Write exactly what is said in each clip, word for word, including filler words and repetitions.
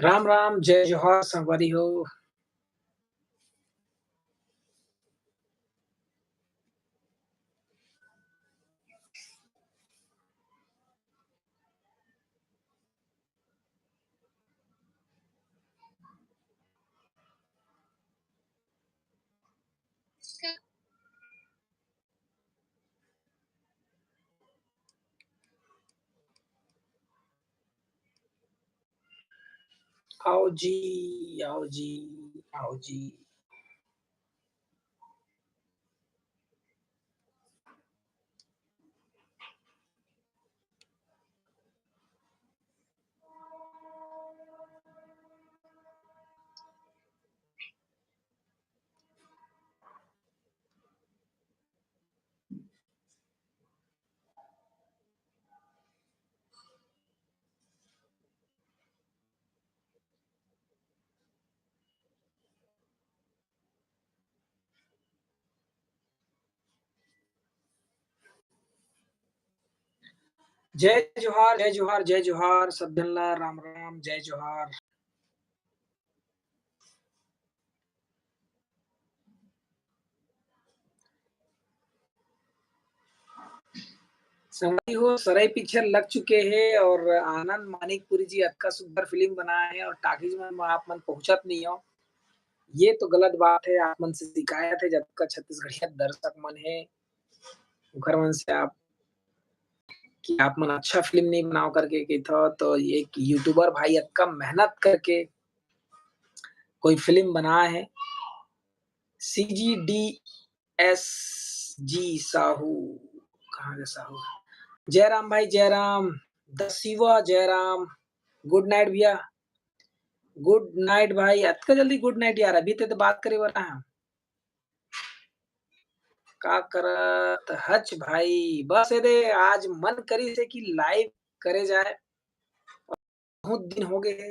राम राम, जय जोहार संगवारी हो। आओ जी, आओ जी, आओ जी। जय जोहार, जय जोहार, जय जोहार, सब झन ला राम राम, जय जोहार। संगवारी हो, सरई picture लग चुके हे और आनंद मानिकपुरी जी अतका सुंदर film बनाए हे और टाकीज मन म आप मन पहुंचत नहीं हो, ये तो गलत बात हे। आप मन से शिकायत हे, जतका छत्तीसगढ़िया दर्शक मन हे, ओकर मन से आप कि आप मन अच्छा film नहीं बनाओ करके कहिथव, तो ये एक YouTuber भाई अतका मेहनत करके कोई film बनाए हे, C G D S G Sahu, कहाँ के साहू? जयराम भाई, Jairam, the Shiva Jairam, good night भैया, good night भाई। अतका जल्दी good night यार, अभी ते तो बात करे वाला है। का करत हच भाई? बस ए दे, आज मन करिस हे कि live करे जाए। बहुत दिन हो गए हे,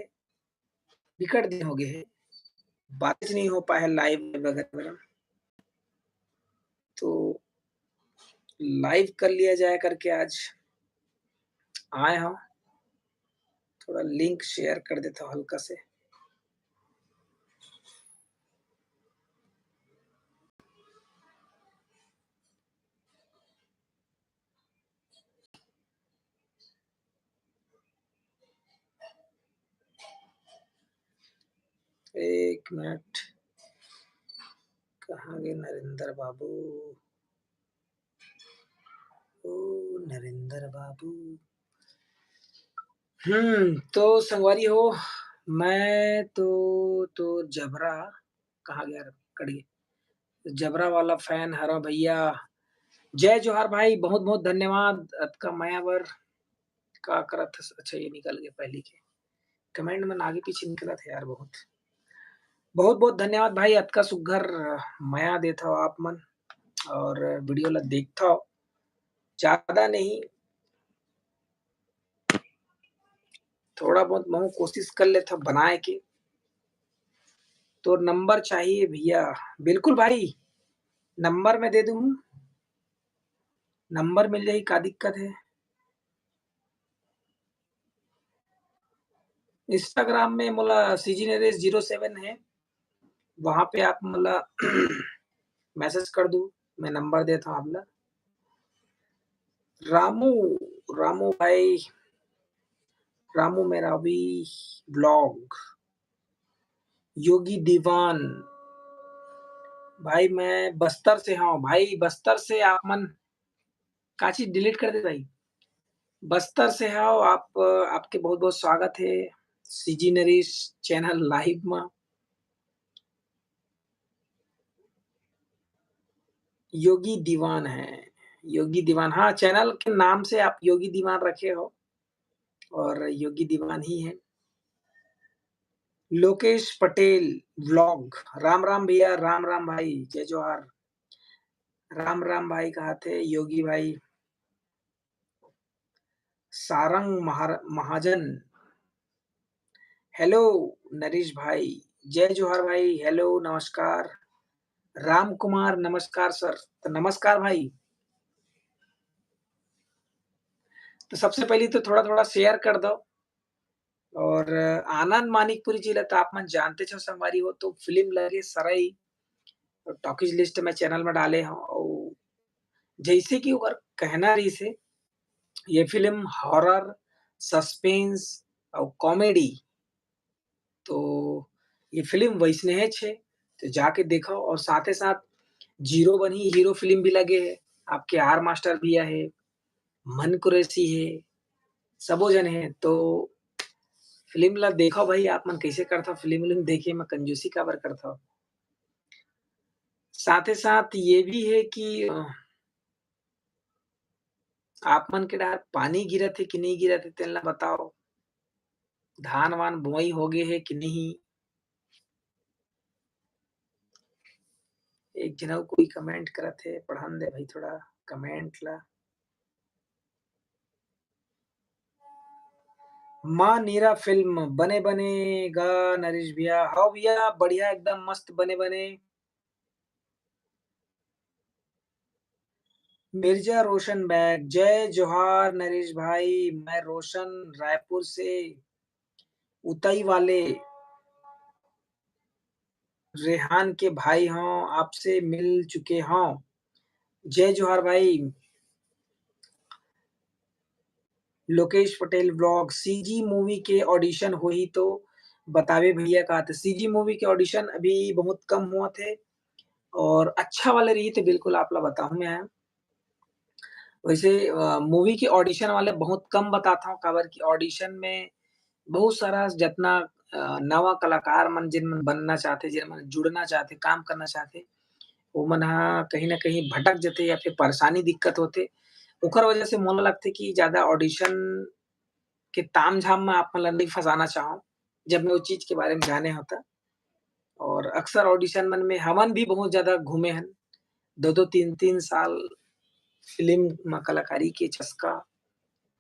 बिकट दिन हो गए हे, बात नहीं हो पाए हे live वगैरह वगैरह। तो live कर लिया जाए करके आज आए हंव। थोड़ा link share कर देता हूँ हल्का से। एक मिनट, कहाँ गए नरेंद्र बाबू? ओ नरेंद्र बाबू। हम्म, तो संगवारी हो, मैं तो, तो जबरा, कहाँ गया रे? कट गया। जबरा वाला fan हरा भैया। जय जोहार भाई, बहुत बहुत धन्यवाद अतका मया बर। का करत हस? अच्छा, ये निकल गए पहली के। Comment मन आगे पीछे निकलत हे यार बहुत। बहुत बहुत धन्यवाद भाई, अतका सुग्घर मया देथव आप मन और video ला देखथव। ज्यादा नहीं, थोड़ा बहुत महूँ कोशिश कर लेथव बनाए के। तोर number चाहिए भैया? बिल्कुल भाई, number मैं दे दूँ, number मिल जाही, का दिक्कत हे? Instagram में मोला C G Naresh zero seven हे, वहाँ पे आप मोला message कर दू, मैं number देथव आप ला। रामू, रामू भाई, रामू मेरावी vlog, योगी दीवान, भाई मैं बस्तर से हंव। भाई बस्तर से आप मन का चीज delete कर दे भाई? बस्तर से हंव आप, आपके बहुत बहुत स्वागत हे C G Naresh channel live मा। योगी दीवान है, योगी दीवान, हाँ, channel के नाम से आप योगी दीवान रखे हो और योगी दीवान ही है। लोकेश पटेल vlog, राम राम भैया, राम राम भाई, जय जोहार। राम राम भाई कहाथे, योगी भाई। सारंग महार-, महाजन, hello नरेश भाई, जय जोहार भाई, hello नमस्कार। राम कुमार, नमस्कार sir। तो नमस्कार भाई। तो सबसे पहले तो थोड़ा-थोड़ा share कर दो। और आनंद मानिकपुरी जी ला तो आप मन जानते छो संगवारी हो, तो फिल्म लगे सरई, टॉकीज लिस्ट में चैनल में डाले हो। और जैसे कि ओकर कहना रहिस हे, ये फिल्म हॉरर, सस्पेंस और कॉमेडी, तो ये फिल्म वैसने हे छे, तो जाके देखो। और साथे साथ जीरो बनी हीरो फिल्म भी लगे हे, आपके आर मास्टर भी आहे, मन कुरैशी हे, सबो जन हे, तो फिल्म ला देखो भाई, आप मन कैसे करथो फिल्म विल्म देखे में कंजूसी काबर करथो। साथे साथ ये भी हे कि, अ, आप मन के डहार पानी गिरत हे कि नहीं गिरत हे, तेन ला बताओ। धान वान बोआई हो गए हे कि नहीं? एक झन अउ कोई कमेंट करत हे, पढ़न दे भाई थोड़ा कमेंट ला। माँ नीरा फिल्म बने बने गा नरेश भैया। हाँ भैया, बढ़िया, एकदम मस्त बने बने। मिर्जा रोशन बैग, जय जोहार नरेश भाई, मैं रोशन रायपुर से, उतई वाले रेहान के भाई हों, आपसे मिल चुके हों। जय जोहार भाई। Lokesh Patel vlog, CG movie के ऑडिशन होही तो बतावे भैया का। तो सीजी मूवी के ऑडिशन अभी बहुत कम होवत हे और अच्छा वाले रही तो बिल्कुल आप ला बताहूँ मैं। वैसे, अ, मूवी के ऑडिशन वाले बहुत कम बताता हूँ, काबर कि ऑडिशन में बहुत सारा जतना, अ, नवा कलाकार मन, जिन मन बनना चाहते, जिन मन जुड़ना चाहते, काम करना चाहते, वो मन ह कहीं ना कहीं भटक जथे या फिर परेशानी दिक्कत होथे। ओकर वजह से मोला लगथे कि ज्यादा ऑडिशन के तामझाम में आप मन ला नहीं फंसाना चाहूँ, जब मैं वो चीज के बारे में जाने होता। और अक्सर ऑडिशन मन में हमन भी बहुत ज्यादा घूमे हन, दो दो तीन तीन साल फिल्म म कलाकारी के चस्का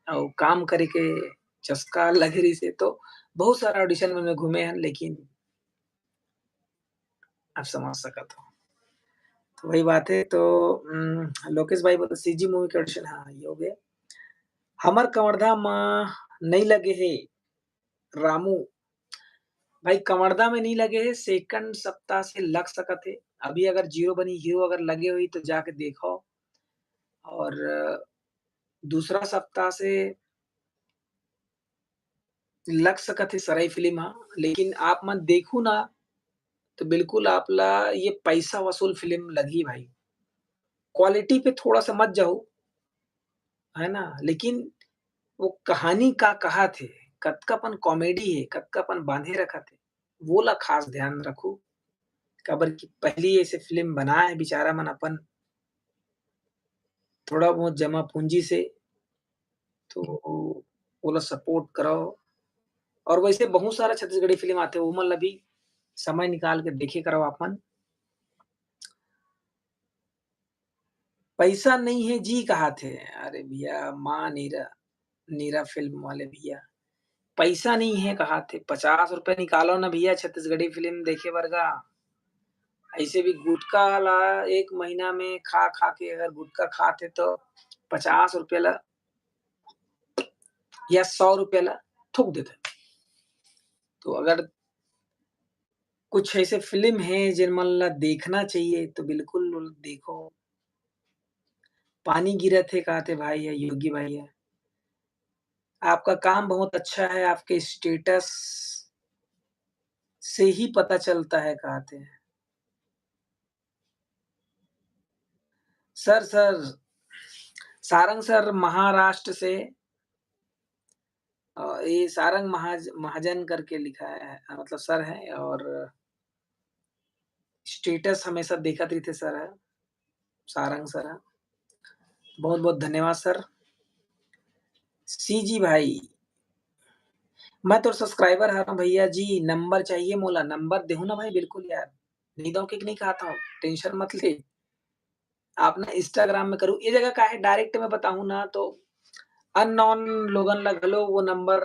अउ काम करे के चस्का लगे रहिस हे, तो बहुत सारा ऑडिशन मन में घूमे हन, लेकिन आप समझ सकत हो। तो वही बात है, तो, उम, लोकेश भाई बोले, "सीजी मूवी के ऑडिशन, हाँ, ये हो गया। हमर कवर्धा म नहीं लगे हे, रामू।" भाई, कवर्धा में नहीं लगे हे, सेकंड सप्ताह से लग सकत हे। अभी अगर जीरो बनी हीरो अगर लगे हुई, तो जाके देखो। और दूसरा सप्ताह से लग सकत हे सरई फिल्म ह, लेकिन आप मन देखहू ना, तो बिल्कुल आप ला ये पैसा वसूल फिल्म लगही भाई। क्वालिटी पे थोड़ा सा मत जाहू, है ना? लेकिन वो कहानी का कहत हे, कतका अपन कॉमेडी हे, कतका अपन बांधे रखत हे, वो ला खास ध्यान रखू। काबर कि पहली ऐसे फिल्म बनाए हे बेचारा मन अपन थोड़ा बहुत जमा पूंजी से, तो ओला सपोर्ट कराओ। और वैसे बहुत सारा छत्तीसगढ़ी फिल्म आथे, ओमन ला भी समय निकाल के देखे कराओ आप मन। पैसा नहीं है जी कहाथे। अरे भैया, माँ नीरा, नीरा फिल्म वाले भैया, पैसा नहीं है कहाथे, पचास रुपए निकालो ना भैया, छत्तीसगढ़ी फिल्म देखे बर गा। ऐसे भी गुटखा ला एक महीना में खा, खा के अगर गुटखा खाथे तो पचास रुपया ला या सौ रुपया ला थूक देथे। तो अगर कुछ ऐसे फिल्म हे, जेन मन ला देखना चाहिए, तो बिल्कुल देखो। पानी गिरत हे, कहाथे भाई हे, योगी भाई हे। आपका काम बहुत अच्छा है, आपके स्टेटस से ही पता चलता है, कहाथे। Sir, sir, Sarang sir Maharashtra से, अ, ये सारंग महाज-, महाजन करके लिखा है, मतलब सर है और स्टेटस हमेशा देखत रहिथे सर ह, सारंग सर ह। बहुत-बहुत धन्यवाद सर। सीजी भाई, मैं तोर सब्सक्राइबर हरंव भैया जी, नंबर चाहिए मोला, नंबर देहू ना भाई, बिल्कुल यार, नहीं दंव के नहीं कहत हंव, टेंशन मत ले। आप ना Instagram में करू, ये जगह का है, डायरेक्ट में बताहूँ ना तो अननोन लोगन ला घलो वो नंबर,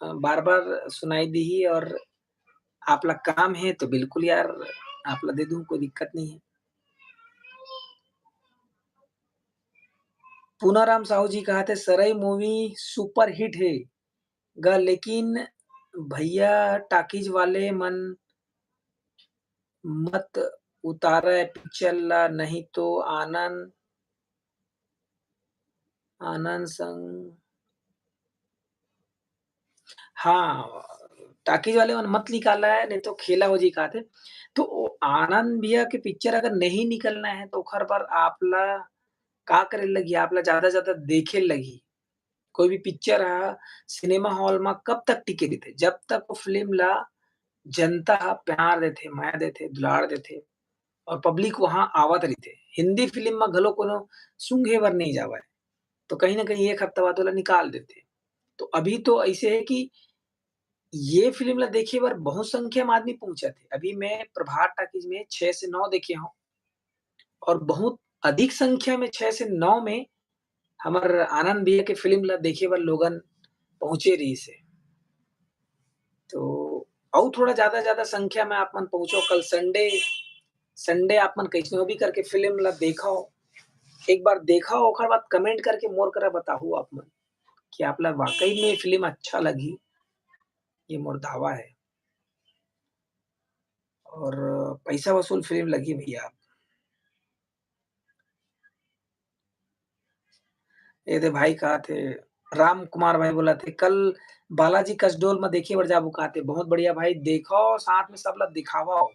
अ, बार-बार सुनाई दिही और आप ला काम हे तो बिल्कुल यार आप ला दे दूँ, कोई दिक्कत नहीं है। पूनाराम साहू जी कहाथे, "सरई मूवी सुपर हिट हे, गा, लेकिन भैया टाकीज वाले मन मत उतारय पिक्चर ला, नहीं तो आनंद, आनंद संग, हाँ, टाकीज वाले मन मत निकाला है, नहीं तो खेला हो जी काथे। तो ओ आनंद भैया के पिक्चर अगर नहीं निकलना है, तो ओखर बर आप ला का करे लगही? आप ला ज्यादा से ज्यादा देखे लगही। कोई भी पिक्चर ह सिनेमा हॉल म कब तक टिके रहिथे? जब तक वो फिल्म ला जनता ह प्यार देथे, मया देथे, दुलार देथे और पब्लिक वहाँ आवत रहिथे। हिंदी फिल्म म घलो कोनो सूंघे बर नइ जावय, तो कहीं न कहीं एक हफ्ता बाद ओला निकाल देथे। तो अभी तो अइसे हे कि ये फिल्म ला देखे बर बहुत संख्या म आदमी पहुँचत हे। अभी मैं प्रभात टाकीज में छह से नौ देखे हौं और बहुत अधिक संख्या में छह से नौ में हमर आनंद भैया के फिल्म ला देखे बर लोगन पहुँचे रहिस हे। तो अउ थोड़ा ज्यादा, ज्यादा संख्या में आप मन पहुँचो। कल संडे, संडे आप मन कइसनो भी करके फिल्म ला देखव। एक बार देखव, ओकर बाद कमेंट करके मोर करा बताहू आप मन कि आप ला वाकई में फिल्म अच्छा लगही। ये मोर दावा है। और पैसा वसूल फिल्म लगही भैया। ए दे भाई कहाथे, राम कुमार भाई बोलथे, "कल बालाजी कसडोल म देखे बर जाबो" कहाथे। बहुत बढ़िया भाई, देखव, साथ में सब ला दिखावव।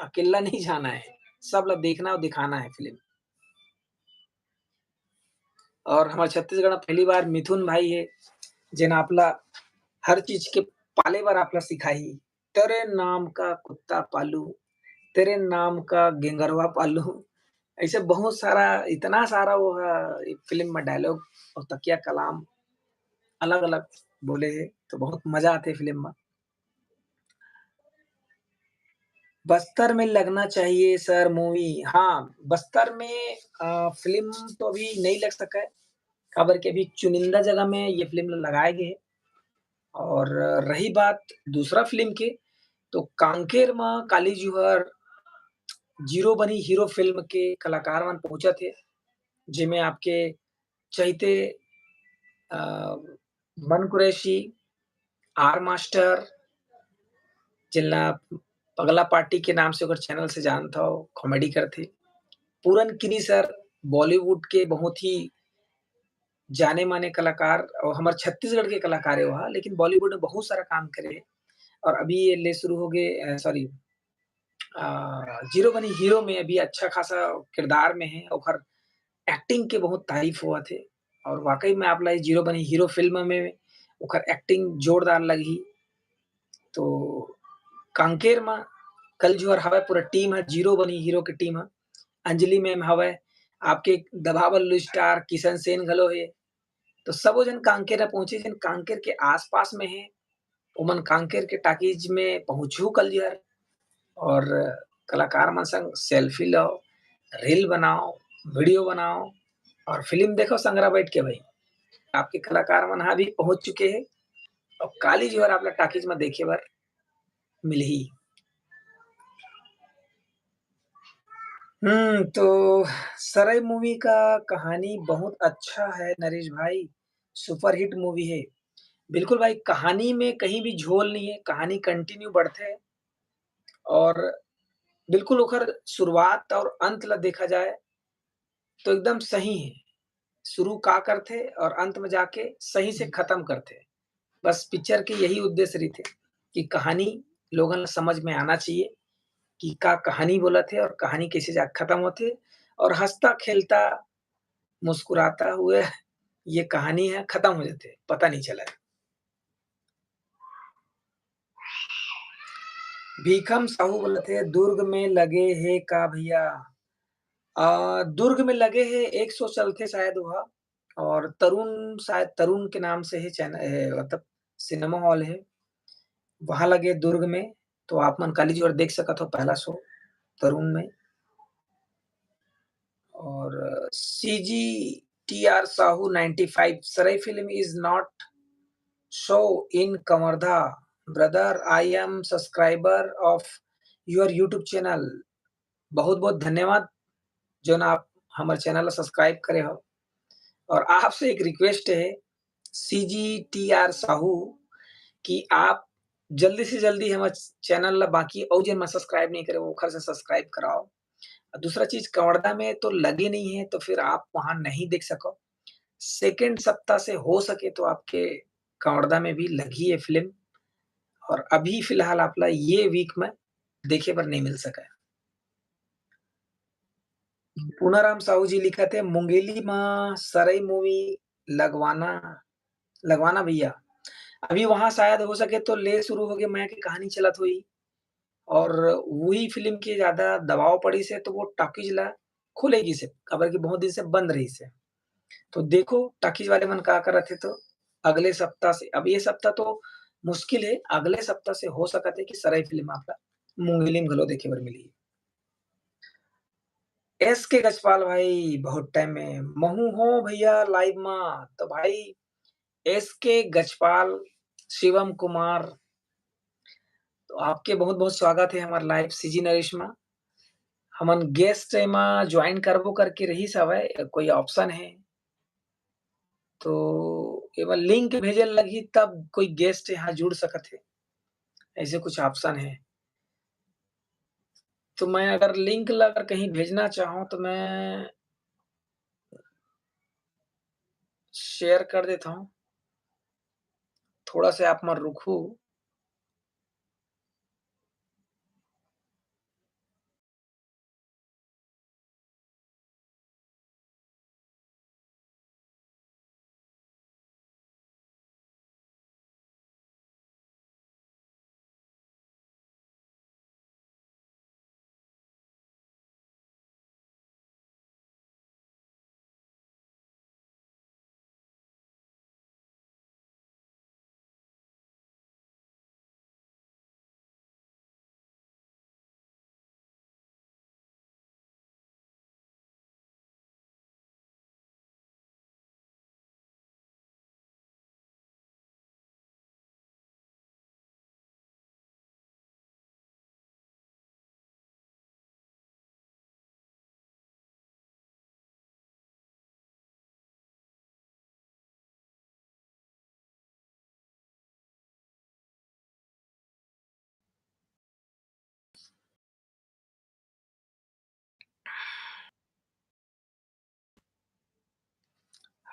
अकेला नहीं जाना है, सब ला देखना और दिखाना है फिल्म। और हमर छत्तीसगढ़ म पहली बार मिथुन भाई हे, जेन आप ला हर चीज के पाले बर आप ला सिखाही। "तेरे नाम का कुत्ता पालू, तेरे नाम का गेंगरवा पालू", ऐसे बहुत सारा, इतना सारा वो ह, फिल्म में डायलॉग और तकिया कलाम अलग-अलग बोले हे, तो बहुत मजा आथे फिल्म में। बस्तर में लगना चाहिए सर मूवी। हाँ, बस्तर में, अ, फिल्म तो अभी नहीं लग सका है, काबर के अभी चुनिंदा जगह में ये फिल्म लगाए गए हे। और रही बात दूसरा फिल्म के, तो कांकेर म काली जुहर जीरो बनी हीरो फिल्म के कलाकार मन पहुँचत हे, जेमे आपके चैते, अ, मन कुरैशी, आर मास्टर, जेला पगला पार्टी के नाम से ओकर चैनल से जानत हव, कॉमेडी करथे। पूरन किनी सर, बॉलीवुड के बहुत ही जाने-माने कलाकार और हमर छत्तीसगढ़ के कलाकार हे वह, लेकिन बॉलीवुड में बहुत सारा काम करे हे। और अभी ये ले शुरू हो गए, अ, सॉरी, अ, जीरो बनी हीरो में अभी अच्छा खासा किरदार में हे, ओखर एक्टिंग के बहुत तारीफ होवत हे और वाकई में आप ला ये जीरो बनी हीरो फिल्म में ओखर एक्टिंग जोरदार लगही। तो कांकेर म कल जुहर हवय, पूरा टीम ह, जीरो बनी हीरो के टीम ह, अंजलि मैम हवय, आपके दबा बल्लू स्टार किशन सेन घलो हे। तो सबो झन कांकेर ह पहुँचे, जेन कांकेर के आसपास में हे, ओमन कांकेर के टाकीज में पहुँचहू कल जुहर और कलाकार मन संग सेल्फी लव, रील बनाव, वीडियो बनाव और फिल्म देखव संगरा बैठ के भाई। आपके कलाकार मन ह भी पहुँच चुके हे और काली जुहर आप ला टाकीज में देखे बर मिलही। हम्म, तो सरई मूवी का कहानी बहुत अच्छा है नरेश भाई, सुपरहिट मूवी है। बिल्कुल भाई, कहानी में कहीं भी झोल नहीं है, कहानी कंटिन्यू बढ़थे और बिल्कुल ओकर शुरुआत और अंत ला देखा जाए, तो एकदम सही है। शुरू का करथे और अंत में जाके सही से खत्म करथे। बस पिक्चर के यही उद्देश्य रहिथे कि कहानी लोगन ला समझ में आना चाहिए कि का कहानी बोलत हे और कहानी कैसे जा खत्म होथे और हँसता, खेलता, मुस्कुराता हुए ये कहानी ह खत्म हो जाथे, पता नहीं चला। भीखम साहू बोलत हे, "दुर्ग में लगे हे का भैया?" अ, दुर्ग में लगे हे, एक शो चलथे शायद वह, और तरुण, शायद तरुण के नाम से हे चैनल, ए, मतलब सिनेमा हॉल हे, वहाँ लगे दुर्ग में, तो आप मन काली जुहर देख सकत हो पहला शो तरुण में। और C G T R Sahu ninety five, Sarai film is not show in Kamarda. Brother, I am subscriber of your YouTube channel. बहुत-बहुत धन्यवाद, जोन आप हमर चैनल ला सब्सक्राइब करे हो। और आपसे एक रिक्वेस्ट है, C G T R Sahu कि आप जल्दी से जल्दी हमर channel ला, बाकी अउ जेन मन subscribe नहीं करे, ओखर से subscribe कराओ। अउ दूसरा चीज, कवर्धा में तो लगे नहीं है, तो फिर आप वहाँ नहीं देख सको। Second सप्ताह से हो सके तो आपके कवर्धा में भी लगी है film, और अभी फिलहाल आप ला ये week में देखे बर नहीं मिल सका है। पूनाराम साहू जी लिखत हे, "मुंगेली म सरई movie लगवाना, लगवाना भैया।" अभी वहाँ शायद हो सके तो ले शुरू होगे, मया के कहानी चलत होही, और वही film के ज्यादा दबाव पड़िस हे, तो वो टॉकीज ला खुले गिस हे, काबर कि बहुत दिन से बंद रहिस हे। तो देखो टॉकीज वाले मन का करत हे, तो अगले सप्ताह से, अब ये सप्ताह तो मुश्किल हे, अगले सप्ताह से हो सकत हे कि सरई film आप ला मुंगेली म घलो देखे बर मिलही। एस के गजपाल भाई, बहुत time में महू हो भैया live मा। तो भाई, एस के गजपाल, शिवम कुमार, तो आपके बहुत-बहुत स्वागत हे हमर live C G नरेश मा। हमन guest एमा join करबो करके रहिस हवय, कोई option हे? तो एमा link भेजे लगही, तब कोई guest यहाँ जुड़ सकत हे, ऐसे कुछ option हे। तो मैं अगर link ला अगर कहीं भेजना चाहूँ, तो मैं share कर देता हूँ, थोड़ा से आप मन रुकहू।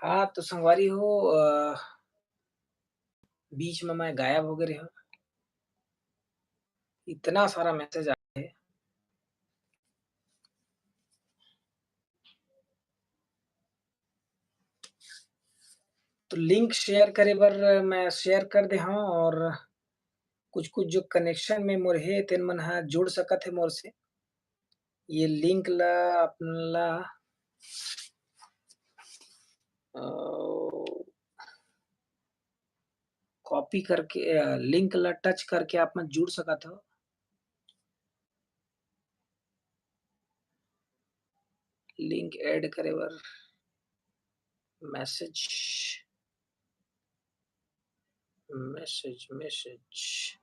हाँ, तो संगवारी हो, अ, बीच में मैं गायब हो गए रहे हूँ। इतना सारा message आए हे। तो link share करे बर मैं share कर दे हूँ, और कुछ-कुछ जो connection में मोर हे, तेन मन ह जुड़ सकत हे मोर से। ये link ला अपन ला, अ, copy करके, अ, link ला touch करके आप मन जुड़ सकत हो। Link add करे बर message, message, message।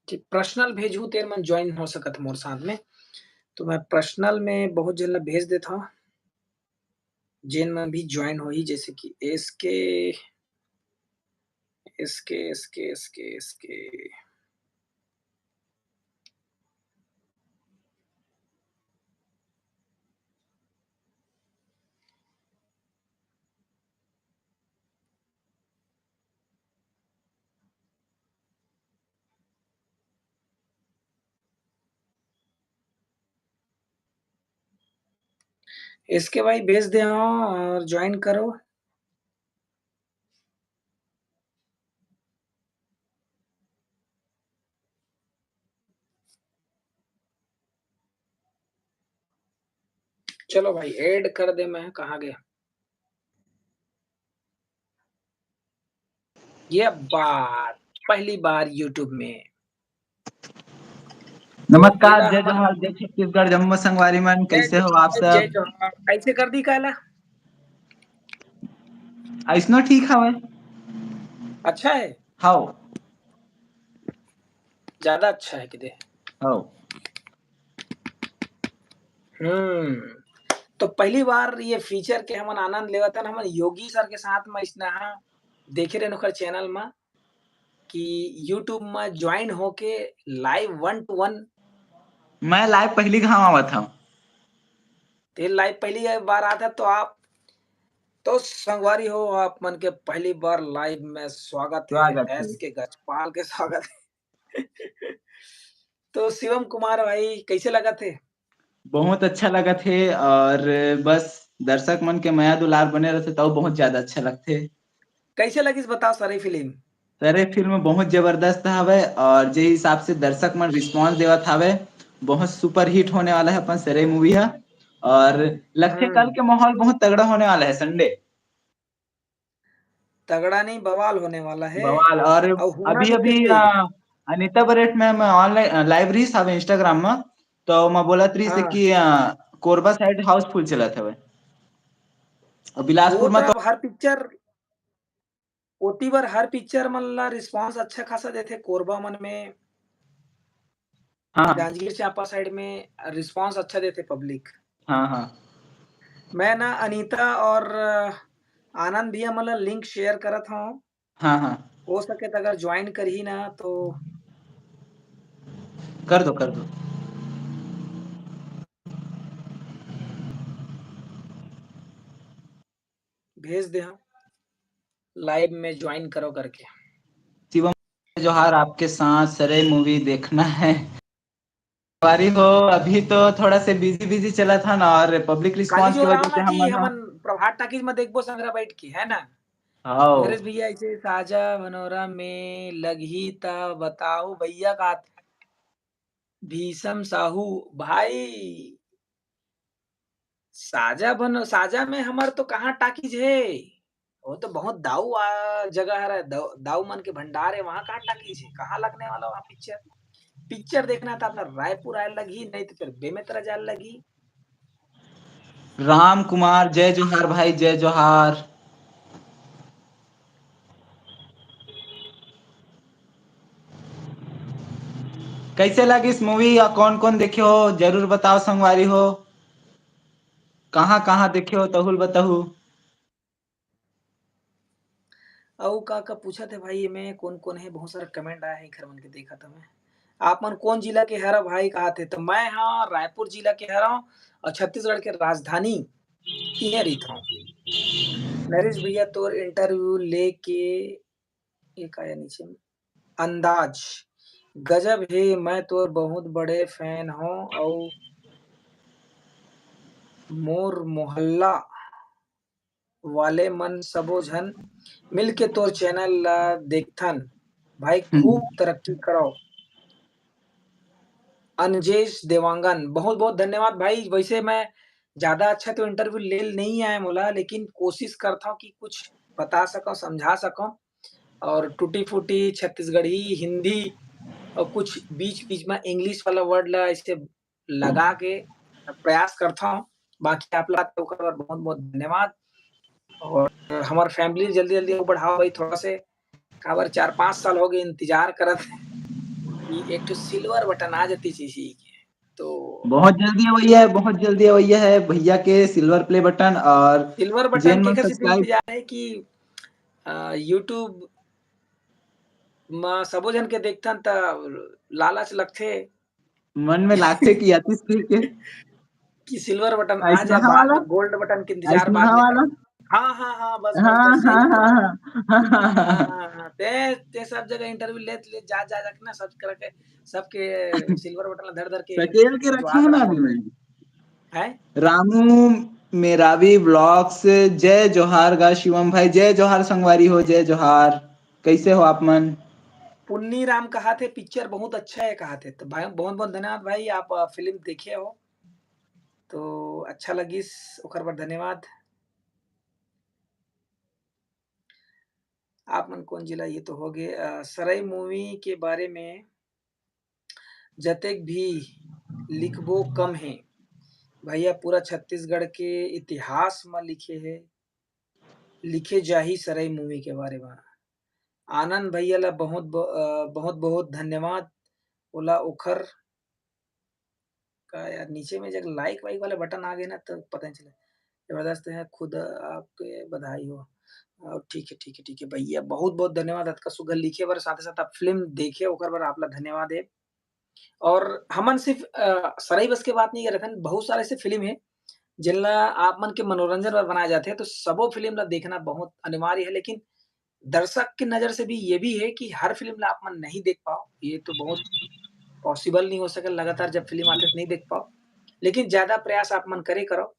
जी, personal भेजहू, तेन मन join हो सकत मोर साथ में। तो मैं personal में बहुत झन ला भेज देत हव, जेन मन भी join होही, जैसे कि एस के, एस के, एस के, एस के, एस के। एस के भाई भेज दे हव और join करो। चलो भाई, add कर दे, मैं कहाँ गया? ये बात, पहली बार YouTube में। नमस्कार, जय जोहार, जय छत्तीसगढ़, जम्मो संगवारी मन, कैसे हो आप सब? जय जोहार। कैसे कर दी काला? अइसनो ठीक हवे। अच्छा है? हाव। ज्यादा अच्छा है कि दे? हाव। हम्म। तो पहली बार ये फीचर के हमन आनंद लेवत हन, हमन योगी सर के साथ में इसना हा देखे रहन ओकर चैनल में कि YouTube में ज्वाइन होके लाइव वन टू वन। मैं लाइव पहली घाव आवत हूँ। ते लाइव पहली बार आता तो आप, तो संगवारी हो, आप मन के पहली बार लाइव में स्वागत है, स्वागत है। एस के गजपाल के स्वागत है। तो शिवम कुमार भाई, कैसे लगत हे? बहुत अच्छा लगत हे, और बस दर्शक मन के मया दुलार बने रहथे, तब बहुत ज्यादा अच्छा लगथे। कैसे लगिस, बताओ, सरे फिल्म? सरे फिल्म बहुत जबरदस्त हवे, और जे हिसाब से दर्शक मन रिस्पॉन्स देवत हवे, बहुत सुपर हिट होने वाला है अपन सरे मूवी हा। और लगथे हम्म। कल के माहौल बहुत तगड़ा होने वाला है, संडे। तगड़ा नहीं, बवाल होने वाला है। बवाल। और अउ होना अभी, भी अभी, चाहिए। अ, अनिता बरेट मैम ऑनलाइन, अ, लाइव रहिस हवे Instagram में, तो मैं बोलत रहिस हे हाँ। कि, अ, कोरबा साइड हाउसफुल चलत हवे। और बिलासपुर वो में तो तो अब हर पिक्चर, ओती बर हर पिक्चर मन ला रिस्पॉन्स अच्छा खासा देथे, कोरबा मन में, हाँ। जांजगीर चांपा साइड में रिस्पॉन्स अच्छा देथे पब्लिक। हाँ, हाँ। मैं ना अनीता और आनंद भैया मन ला लिंक शेयर करत हूँ। हाँ, हाँ। हो सके तो अगर ज्वाइन करही ना तो कर दो, कर दो। भेज दे हम, लाइव में ज्वाइन करो करके। शिवम जोहार, आपके साथ सरे मूवी देखना है। सवारी हो, अभी तो थोड़ा से बिजी बिजी चलत हन और पब्लिक काली रिस्पॉन्स की जोर वजह से जी, हमन ह हमन प्रभात टाकीज में देखबो संगरा बैठ के, है ना? हाव। नरेश भैया, ऐसे साजा बनोरा में लगही त बताओ भैया का। भीषम साहू भाई, साजा बन-, साजा में हमर तो कहाँ टाकीज हे? वो तो बहुत दाऊ, आ, जगह हरे, दाऊ, दाऊ मन के भंडार है, वहाँ कहाँ टाकीज है? कहाँ लगने वाला वहाँ पिक्चर? पिक्चर देखना था तो रायपुर आए लगी, नहीं तो फिर बेमेतरा जाए लगी। राम कुमार, जय जोहार भाई, जय जोहार। कैसे लगिस मूवी या कौन-कौन देखे हो, जरूर बताओ संगवारी हो। कहाँ-कहाँ देखे हो, तहुल बताहू। अउ का-का पूछत हे भाई, एमे कोन-कोन हे, बहुत सारा कमेंट आए हे, एखर मन के देखत हवे। आप मन कोन जिला के हरा भाई, कहाथे? त मैं ह रायपुर जिला के हरव अउ छत्तीसगढ़ के राजधानी इहें रहिथव। नरेश भैया, तोर इंटरव्यू लेके, ये का हे नीचे में? अंदाज गजब हे, मैं तोर बहुत बड़े फैन हव अउ मोर मोहल्ला वाले मन सबो झन मिलके तोर चैनल ला देखथन। भाई, हम्म। खूब तरक्की करव। अनजेश देवांगन, बहुत-बहुत धन्यवाद भाई। वैसे मैं ज्यादा अच्छा तो इंटरव्यू ले नहीं आए मोला, लेकिन कोशिश करता हूँ कि कुछ बता सकूँ, समझा सकूँ। और टूटी-फूटी छत्तीसगढ़ी, हिंदी और कुछ बीच-बीच में इंग्लिश वाला वर्ड ला ऐसे लगा के प्रयास करता हूँ। बाकी आप लोग का ओकर बर बहुत-बहुत धन्यवाद। और हमार फैमिली जल्दी-जल्दी आगू बढ़ाओ भाई थोड़ा से, काबर चार पाँच साल हो गए इंतजार करत कि एक ठो सिल्वर बटन आ जाती चीज ही के। तो बहुत जल्दी अवैया है, बहुत जल्दी अवैया है भैया के सिल्वर प्ले बटन। और सिल्वर बटन जेन मन के खातिर सब्सक्राइब इंतजार है कि, अ, YouTube म सबो झन के देखथन त लालच लगथे। मन में लागथे कि आतिश ठीक है। कि सिल्वर बटन आ ऐसना जाए, बाद वाला? में गोल्ड बटन के इंतजार ऐसना बाद में वाला? करब। हाँ, हाँ, हाँ, बस, बस, हाँ, बस, यही हाँ, वाला। हाँ, हाँ। हाँ, हाँ, हाँ, ते, ते सब जगह इंटरव्यू लेत, लेत, जा, जा, जा के ना सब करके, सबके सिल्वर बटन ला धर, धर के सकेल के रखे जोहार हैं ना करत अभी हूँ। मैं। हैं? रामू मेरावी व्लॉग्स, जय जोहार गा शिवम भाई, जय जोहार संगवारी हो, जय जोहार। कैसे हो आप मन? पुन्नी राम कहाथे पिक्चर बहुत अच्छा है कहाथे। तो भाई, बहुत बहुत धन्यवाद भाई, आप, अ, फिल्म देखे हो तो अच्छा लगिस, ओकर बर धन्यवाद। आप मन कौन जिला, ये तो हो गए। अ, सराय मूवी के बारे में जतेक भी लिखबो कम हे भैया, पूरा छत्तीसगढ़ के इतिहास म लिखे हे, लिखे जाही सराय मूवी के बारे म। आनंद भैया ला बहुत ब-, अ, बहुत बहुत धन्यवाद। ओला ओखर का यार, नीचे में जब लाइक वाइक वाला बटन आ गए ना, तो पता नहीं चला। जबरदस्त है, खुद आपके बधाई हो। और ठीक है, ठीक है, ठीक है भैया, बहुत बहुत धन्यवाद अतका सुघर लिखे बर, साथे साथ आप फिल्म देखे ओकर बर आप ला धन्यवाद है। और हमन सिर्फ अ, सरई बस के बात नहीं करत हन, बहुत सारे ऐसे फिल्म है जिनला आप मन के मनोरंजन बर बनाए जाथे, तो सबो फिल्म ला देखना बहुत अनिवार्य है। लेकिन दर्शक के नजर से भी ये भी है कि हर फिल्म ला आप मन नहीं देख पाओ, ये तो बहुत पॉसिबल नहीं हो सके, लगातार जब फिल्म आथे तो नहीं देख पाओ। लेकिन ज्यादा प्रयास आप मन करे करो,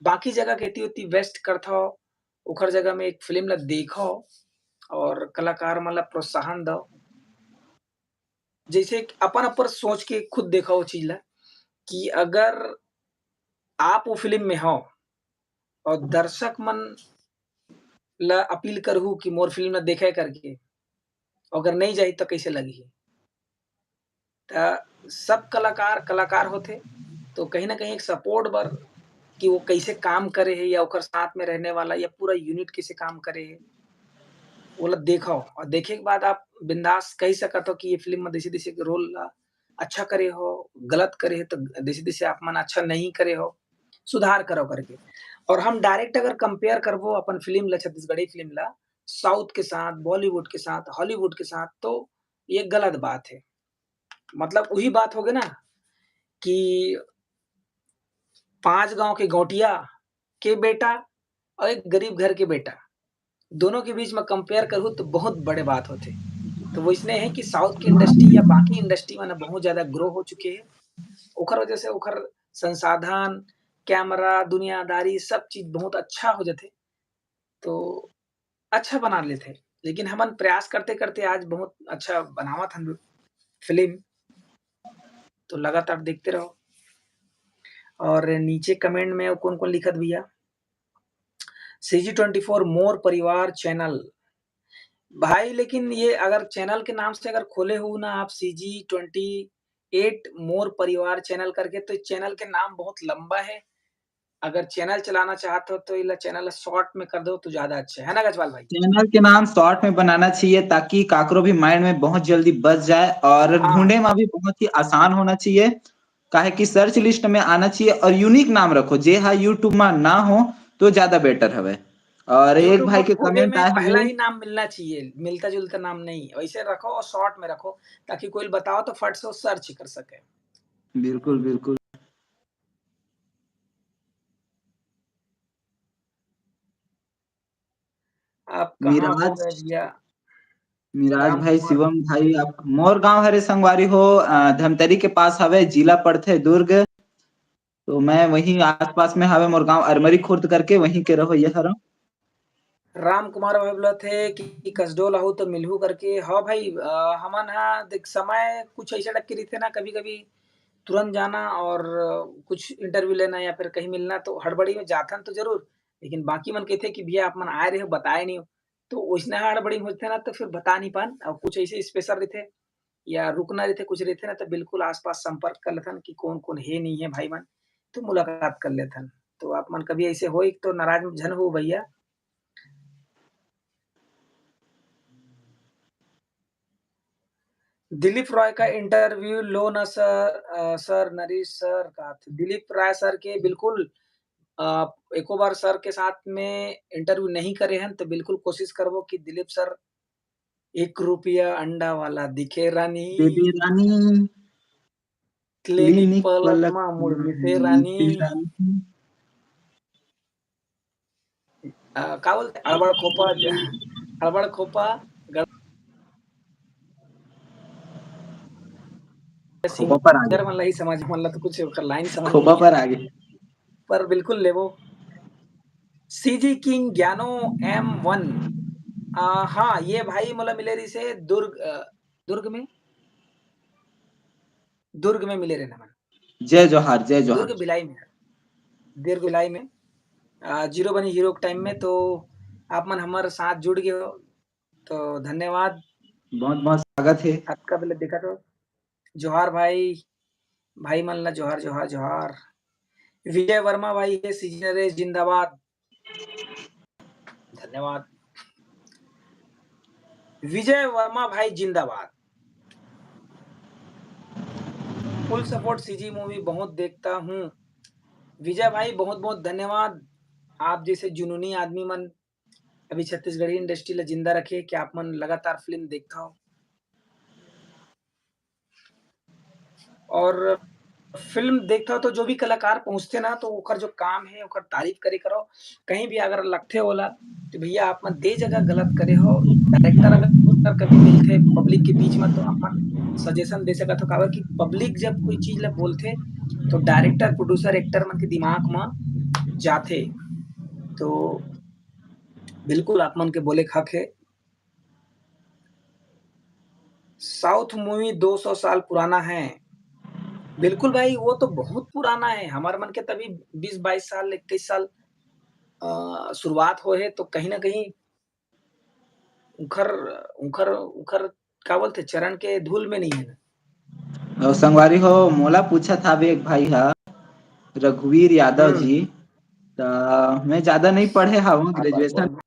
बाकी जगह के एती ओती वेस्ट करथव, ओखर जगह में एक फिल्म ला देखव और कलाकार मन ला प्रोत्साहन दव। जैसे कि अपन अपन सोच के खुद देखव वो चीज ला कि अगर आप वो फिल्म में हो और दर्शक मन ला अपील करहू कि मोर फिल्म ला देखे करके, अगर नहीं जाही तो कैसे लगही? त सब कलाकार कलाकार होथे, तो कहीं ना कहीं एक सपोर्ट बर कि वो कैसे काम करे है या ओकर साथ में रहने वाला या पूरा यूनिट कैसे काम करे है, वो ला देखो। और देखे के बाद आप बिंदास कह सकत हो कि ये फिल्म में जैसे जैसे रोल ला अच्छा करे हो, गलत करे है तो जैसे जैसे आप मन अच्छा नहीं करे हो, सुधार करो करके। और हम डायरेक्ट अगर कंपेयर करबो अपन फिल्म ला, छत्तीसगढ़ी फिल्म ला, साउथ के साथ, बॉलीवुड के साथ, हॉलीवुड के साथ, तो ये गलत बात है। मतलब वही बात हो गया ना कि पांच गांव के गौटिया के बेटा और एक गरीब घर के बेटा, दोनों के बीच में कंपेयर करूँ तो बहुत बड़े बात होते। तो वैसने है कि साउथ की इंडस्ट्री या बाकी इंडस्ट्री में ना बहुत ज्यादा ग्रो हो चुके हैं, ओकर वजह से ओकर संसाधन, कैमरा, दुनियादारी, सब चीज बहुत अच्छा हो जाते। तो अच्छा बना लेते, लेकिन हमन प्रयास करते करते आज बहुत अच्छा बनावत हन फिल्म। तो लगातार देखते रहो। और नीचे कमेंट में कौन कौन लिखत भैया? सी जी ट्वेंटी फोर मोर परिवार चैनल। भाई, लेकिन ये अगर चैनल के नाम से अगर खोले हो ना आप, सी जी ट्वेंटी एट मोर परिवार चैनल करके, तो चैनल के नाम बहुत लंबा है। अगर चैनल चलाना चाहते हो तो इला चैनल शॉर्ट में कर दो तो ज्यादा अच्छा है ना गजपाल भाई? चैनल के नाम शॉर्ट में बनाना चाहिए, ताकि काकरो भी माइंड में बहुत जल्दी बस जाए और हाँ। ढूंढे में भी बहुत ही आसान होना चाहिए। काहे कि सर्च लिस्ट में आना चाहिए और यूनिक नाम रखो, जे हा यूट्यूब में ना हो तो ज्यादा बेटर हवे। और एक YouTube भाई में के खोजे कमेंट में आए पहला हुए। ही नाम मिलना चाहिए, मिलता जुलता नाम नहीं, वैसे रखो और शॉर्ट में रखो, ताकि कोई बताओ तो फट से वो सर्च कर सके। बिल्कुल, बिल्कुल। आप कहाँ हो मिराज, गए भैया? मिराज राम भाई, कुमार। शिवम भाई, आप मोर गांव हरे संगवारी हो, अ, धमतरी के पास हवे, जिला पड़थे दुर्ग। तो मैं वहीं आसपास में हवे मोर गांव अरमरी खुर्द करके, वहीं के रहो ये हरो। राम कुमार भाई बोलत हे कि कसडोल आहू तो मिलहू करके। हाँ भाई, अ, हमन हा देख समय कुछ ऐसे टाइप के रहिथे ना, कभी-कभी तुरंत जाना और कुछ इंटरव्यू लेना या फिर कहीं मिलना तो हड़बड़ी में जाथन तो जरूर, लेकिन बाकी मन कहिथे कि भैया आप मन आए रहे हो, बताए नहीं हो, तो वैसने हड़बड़ी में होथे ना तो फिर बता नहीं पान। और कुछ ऐसे स्पेशल रहिथे या रुकना रहिथे, कुछ रहिथे ना तो बिल्कुल आसपास संपर्क कर लेथन कि कौन-कौन हे नहीं है भाई मन, तो मुलाकात कर लेथन। तो आप मन कभी ऐसे होई तो नाराज झन हो भैया। दिलीप रॉय का इंटरव्यू लो ना सर, अ, सर नरेश सर का, दिलीप रॉय सर के बिल्कुल, अ, एको बार सर के साथ में इंटरव्यू नहीं करे हन, तो बिल्कुल कोशिश करबो कि दिलीप सर एक रुपया अंडा वाला दिखे रानी। देवी रानी। क्लिनिक क्लिनिक पलक पलक मा मुड़ मिसे रानी। रानी। अ, का बोलते? हड़बड़ खोपा, हड़बड़ खोपा, गड़-, खोपा पर आ गए। सिंगर मन ला ही समझ, मन ला तो कुछ ओकर लाइन समझ खोपा नहीं पर आए। आ गए। पर बिल्कुल लेबो। सीजी किंग ज्ञानो एम वन। अ, हाँ, ये भाई मोला मिले रहिसे दुर्ग, अ, दुर्ग में, दुर्ग में मिले रहे नमन। जय जोहार, जय जोहार। दुर्ग भिलाई में, दुर्ग भिलाई में, अ, जीरो बनी हीरो के टाइम में, तो आप मन हमर साथ जुड़ गए हो, तो धन्यवाद। बहुत बहुत स्वागत है। अतका बेले देखा तो जोहार भाई, भाई मन ला जोहार, जोहार, जोहार। विजय वर्मा भाई हे, सीजी नरेश जिंदाबाद। धन्यवाद। विजय वर्मा भाई जिंदाबाद। फुल सपोर्ट सीजी मूवी बहुत देखता हूँ। विजय भाई, बहुत बहुत धन्यवाद। आप जैसे जुनूनी आदमी मन अभी छत्तीसगढ़ी इंडस्ट्री ला जिंदा रखे कि आप मन लगातार फिल्म देखता हो। और फिल्म देखता हो तो जो भी कलाकार पहुंचते ना, तो ओकर जो काम है, ओकर तारीफ करे करो। कहीं भी अगर लगथे ओला, तो भैया, आप मन दे जगह गलत करे हो। डायरेक्टर अगर कभी मिलथे पब्लिक के बीच में, तो आप मन सजेशन दे सकत हो, काबर कि पब्लिक जब कोई चीज ला बोलथे, तो डायरेक्टर, प्रोड्यूसर, एक्टर मन के दिमाग में जाथे। तो बिल्कुल आप मन के बोले के हक है। साउथ मूवी दो सौ साल पुराना है। बिल्कुल भाई, वो तो बहुत पुराना है। हमारे मन के तभी बीस बाईस साल, इक्कीस साल, अ, शुरुआत होए हे, तो कहीं ना कहीं उखर, उखर, उखर का बोलथे, चरण के धूल में नहीं है ना। और संगवारी हो, मोला पूछत हावे एक भाई हा, रघुवीर यादव हम्म। जी, त मैं ज्यादा नहीं पढ़े हवं, हाँ, बात ग्रेजुएशन बोल।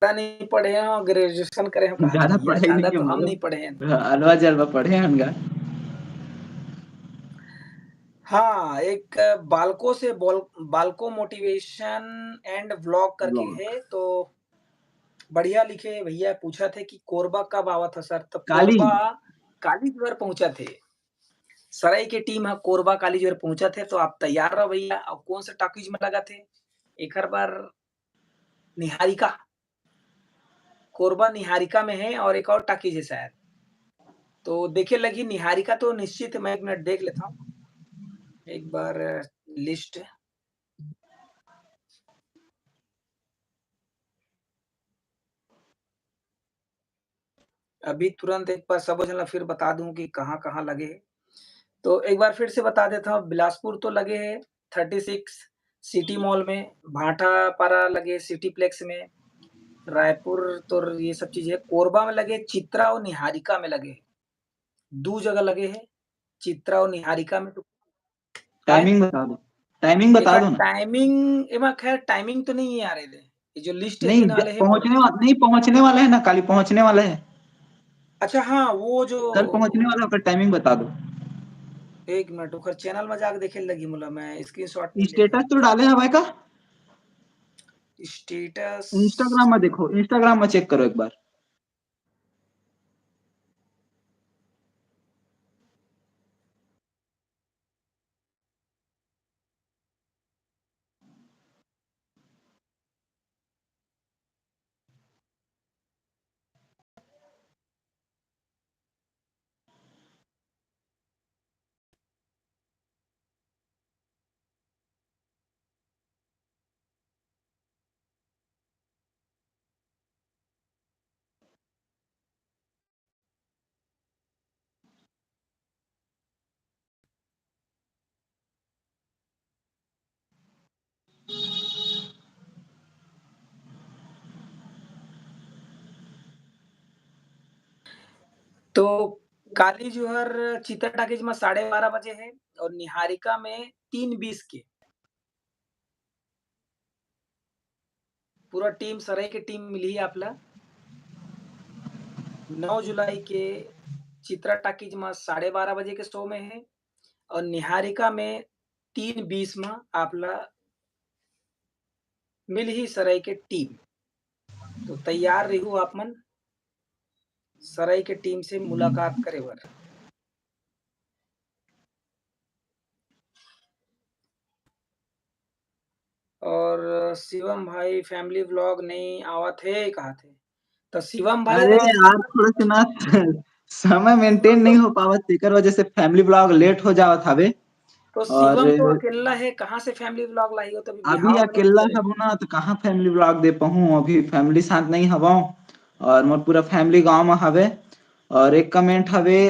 ज्यादा नहीं पढ़े हैं और ग्रेजुएशन करे हैं, कहा ज्यादा भैया, पढ़े ज्यादा नहीं तो हम हम लोग। नहीं पढ़े हैं। हाँ, अलवा जलवा पढ़े हैं हम गा। हाँ, एक बालको से बोल, बालको मोटिवेशन एंड व्लॉग करके व्लॉग। है, तो बढ़िया लिखे भैया, पूछा थे कि कोरबा कब आवत है सर, तो काली। कोरबा काली जुवर पहुंचा थे। सराय के टीम है कोरबा काली जुवर पहुंचा थे, तो आप तैयार रहो भैया। और कौन से टॉकीज में लगा थे एकर बार? निहारिका, कोरबा निहारिका में है और एक और टॉकीज है शायद, तो देखे लगी निहारिका तो निश्चित है। मैं एक मिनट देख लेता हूँ एक बार लिस्ट। अभी तुरंत एक बार सबो झन ला फिर बता दूं कि कहाँ-कहाँ लगे हे। तो एक बार फिर से बता देता हूँ, बिलासपुर तो लगे हे थर्टी सिक्स सिटी मॉल में, भाटापारा लगे सिटीप्लेक्स में, रायपुर तो ये सब चीज है, कोरबा में लगे, चित्रा और निहारिका में लगे, दू जगह लगे हे, चित्रा और निहारिका में तो टाइमिंग बता दो, टाइमिंग बता दो ना। टाइमिंग, एमा खैर टाइमिंग तो नहीं आ रहे थे, ये जो लिस्ट है नहीं, तीन वाले है, पहुंचने वाला, नहीं पहुंचने वाला है ना, काली पहुंचने वाला है। अच्छा, हाँ, वो जो कल पहुंचने वाला, ओकर टाइमिंग बता दो। एक मिनट, ओकर चैनल में जाके देखे लगी मोला, मैं स्क्रीनशॉट नहीं लेके स्टेटस तो डाले हवाए का? स्टेटस Instagram में देखो, Instagram में चेक करो एक बार। तो काली जुहर चित्रा टॉकीज में साढ़े बारह बजे है और निहारिका में तीन बीस के। पूरा टीम, सरई के टीम मिलही आप ला। नौ जुलाई के चित्रा टॉकीज में साढ़े बारह बजे के शो में है और निहारिका में तीन बीस में आप ला मिलही सरई के टीम। तो तैयार रहू आप मन सरई के टीम से मुलाकात करे बर। और शिवम भाई फैमिली व्लॉग नहीं आवत हे कहा थे, तो शिवम भाई अरे यार, थोड़ा सा ना समय मेंटेन नहीं हो पावत, तेकर वजह से फैमिली व्लॉग लेट हो जावत हवे। तो शिवम तो अकेला है, कहाँ से फैमिली व्लॉग लाही हो? तो अभी अकेला हबो ना, तो कहाँ फैमिली व्लॉग दे पाहूँ, अभी फैमिली साथ नहीं हवो और मोर पूरा फैमिली गांव में हवे। और एक कमेंट हवे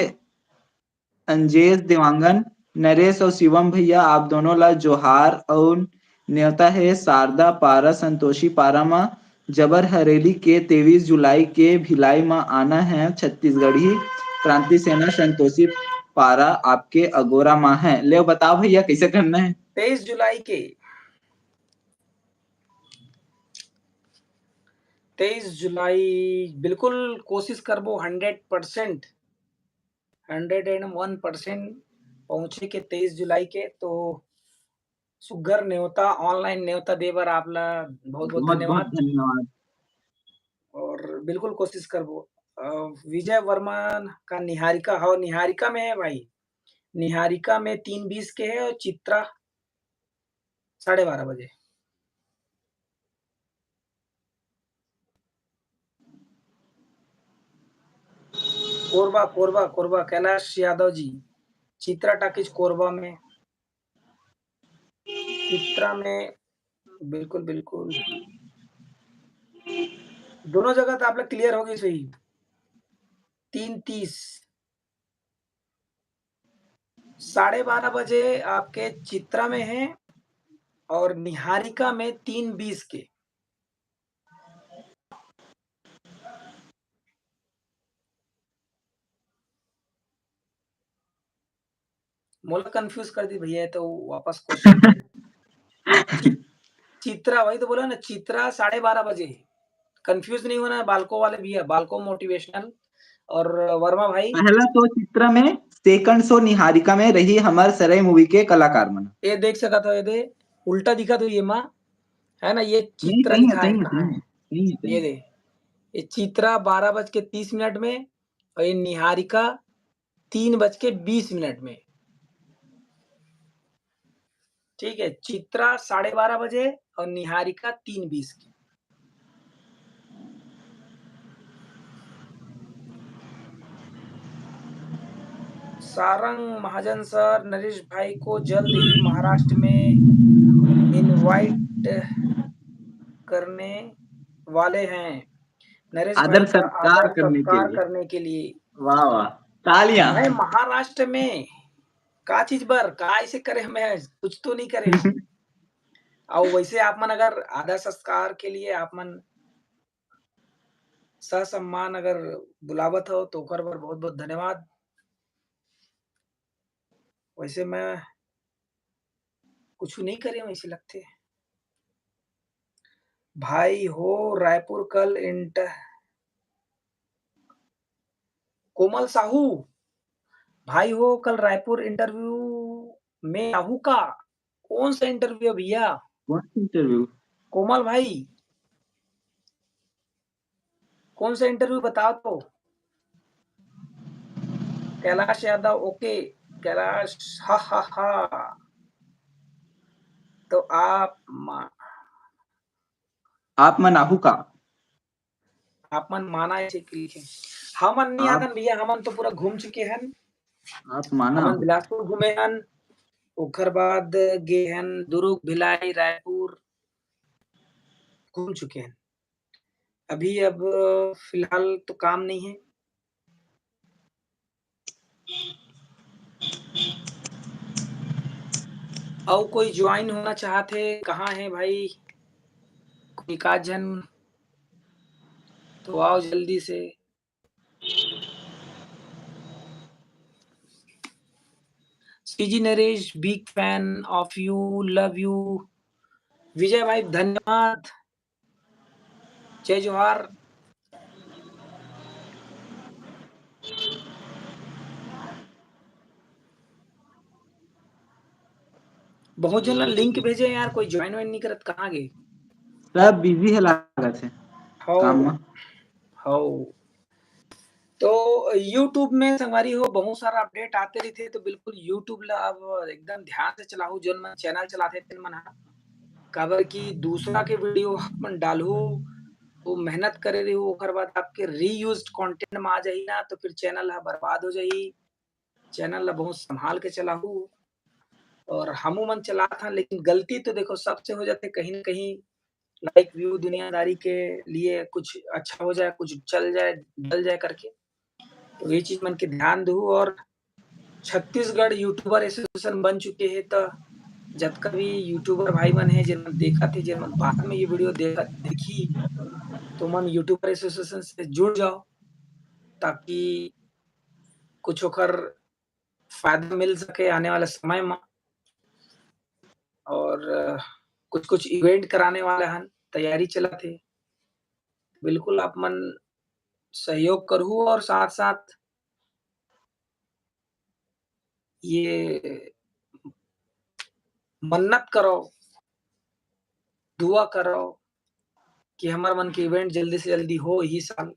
अंजेश देवांगन, नरेश और शिवम भैया, आप दोनों ला जोहार और नेवता है शारदा पारा, संतोषी पारा मा जबर हरेली के तेईस जुलाई के भिलाई मा आना है छत्तीसगढ़ी क्रांति सेना संतोषी पारा आपके अगोरा मा है। ले बताओ भैया, कैसे करना है? तेईस जुलाई के, तेईस जुलाई, बिल्कुल कोशिश करबो, hundred percent, hundred and one percent पहुँचे के तेईस जुलाई के, तो सुग्घर नेवता, online नेवता दे बर आप ला बहुत-बहुत बहुत-बहुत धन्यवाद। धन्यवाद। और बिल्कुल कोशिश करबो। अ, विजय वर्मा का निहारिका, हाँ, निहारिका में है भाई। निहारिका में तीन बीस के है और चित्रा साढ़े बारह बजे। कोरबा, कोरबा, कोरबा, कैलाश यादव जी, चित्रा टॉकीज कोरबा में, चित्रा में, बिल्कुल, बिल्कुल। दोनों जगह तो आप लोग clear हो गई सही। तीन तीस। साढ़े बारह बजे आपके चित्रा में है और निहारिका में तीन बीस के। मोला confuse कर दी भैया, तो वापस question। चि-, चित्रा, वही तो बोला ना, चित्रा साढ़े बारह बजे है। Confuse नहीं होना है, बालको वाले भी है, बालको motivational और वर्मा भाई। पहला show चित्रा में, second show निहारिका में रही हमर सराय movie के कलाकार मन। ये देख सकत हो, ये दे, उल्टा दिखत हो ये माँ, है ना, ये नहीं, चित्रा सही है, लिखा है, सही है, कहाँ सही है? है, सही ये है। दे, ये चित्रा बारह बज के तीस मिनट में और ये निहारिका तीन बज के बीस मिनट में। ठीक है, चित्रा साढ़े बारह बजे और निहारिका तीन बीस की। सारंग महाजन सर, नरेश भाई को जल्द ही महाराष्ट्र में invite करने वाले हैं। नरेश आदर भाई का सत्कार आदर करने के सत्कार लिए। करने के लिए। वाह, वाह। तालियां। मैं महाराष्ट्र में का चीज बर, का ऐसे करे, मैं कुछ तो नहीं करे। और वैसे आप मन अगर आदर सत्कार के लिए आप मन ससम्मान अगर बुलावत हो, तो ओकर बर बहुत-बहुत धन्यवाद। वैसे मैं कुछ नहीं करे हूँ, ऐसे लगते। भाई हो, रायपुर कल इंटर-, कोमल साहू, भाई हो, कल रायपुर interview में आहू का? कौन सा interview है भैया? कौन सा interview? कोमल भाई, कौन सा interview बताओ तो? कैलाश यादव, OK, कैलाश, हा, हा, हा। तो आप मा-, आप मन आहू का? आप मन माना ऐसे कि लिखे। हमन नहीं आप आदन भैया, हमन तो पूरा घूम चुके हन। आप माना हमन आहू। बिलासपुर घूमे हन, ओकर बाद गे हन दुर्ग, भिलाई, रायपुर, घूम चुके हन। अभी अब फिलहाल तो काम नहीं है। अउ कोई join होना चाहत हे, कहाँ हे भाई? कोई का झन तो आओ जल्दी से। CG Naresh, big fan of you, love you। Vijay भाई, धन्यवाद। जय जोहार। बहुत झन ला link भेजे यार, कोई join वाइन नहीं करत, कहाँ गे? सब busy हे लागत हे हौ, काम म। हौ। तो YouTube में संगवारी हो, बहुत सारा update आते रहिथे, तो बिल्कुल YouTube ला अब एकदम ध्यान से चलाहू, जोन मन channel चलाथे तेन मन ह, काबर कि दूसरा के video अपन डालहू, वो मेहनत करे रहिहू, ओकर बाद आपके reused content में आ जाही ना, तो फिर channel ह बर्बाद हो जाही। Channel ला बहुत संभाल के चलाहू, और हमू मन चलात हन, लेकिन गलती तो देखो सबसे हो जाथे कहीं ना कहीं, like view दुनियादारी के लिए कुछ अच्छा हो जाए, कुछ चल जाए, डल जाए करके। तो ये चीज मन के ध्यान दहू। और छत्तीसगढ़ YouTuber Association बन चुके हे, त जतका भी YouTuber भाई मन हे, जेन मन देखत हे, जेन मन बाद में ये video देखत, देखही, तो मन YouTuber Association से जुड़ जाओ, ताकि कुछ ओकर फायदा मिल सके आने वाला समय में। और, अ, कुछ-कुछ event कराने वाला हन, तैयारी चलत हे। बिल्कुल आप मन सहयोग करहू और साथ-साथ ये मन्नत करो, दुआ करो कि हमर मन के इवेंट जल्दी से जल्दी हो इही साल।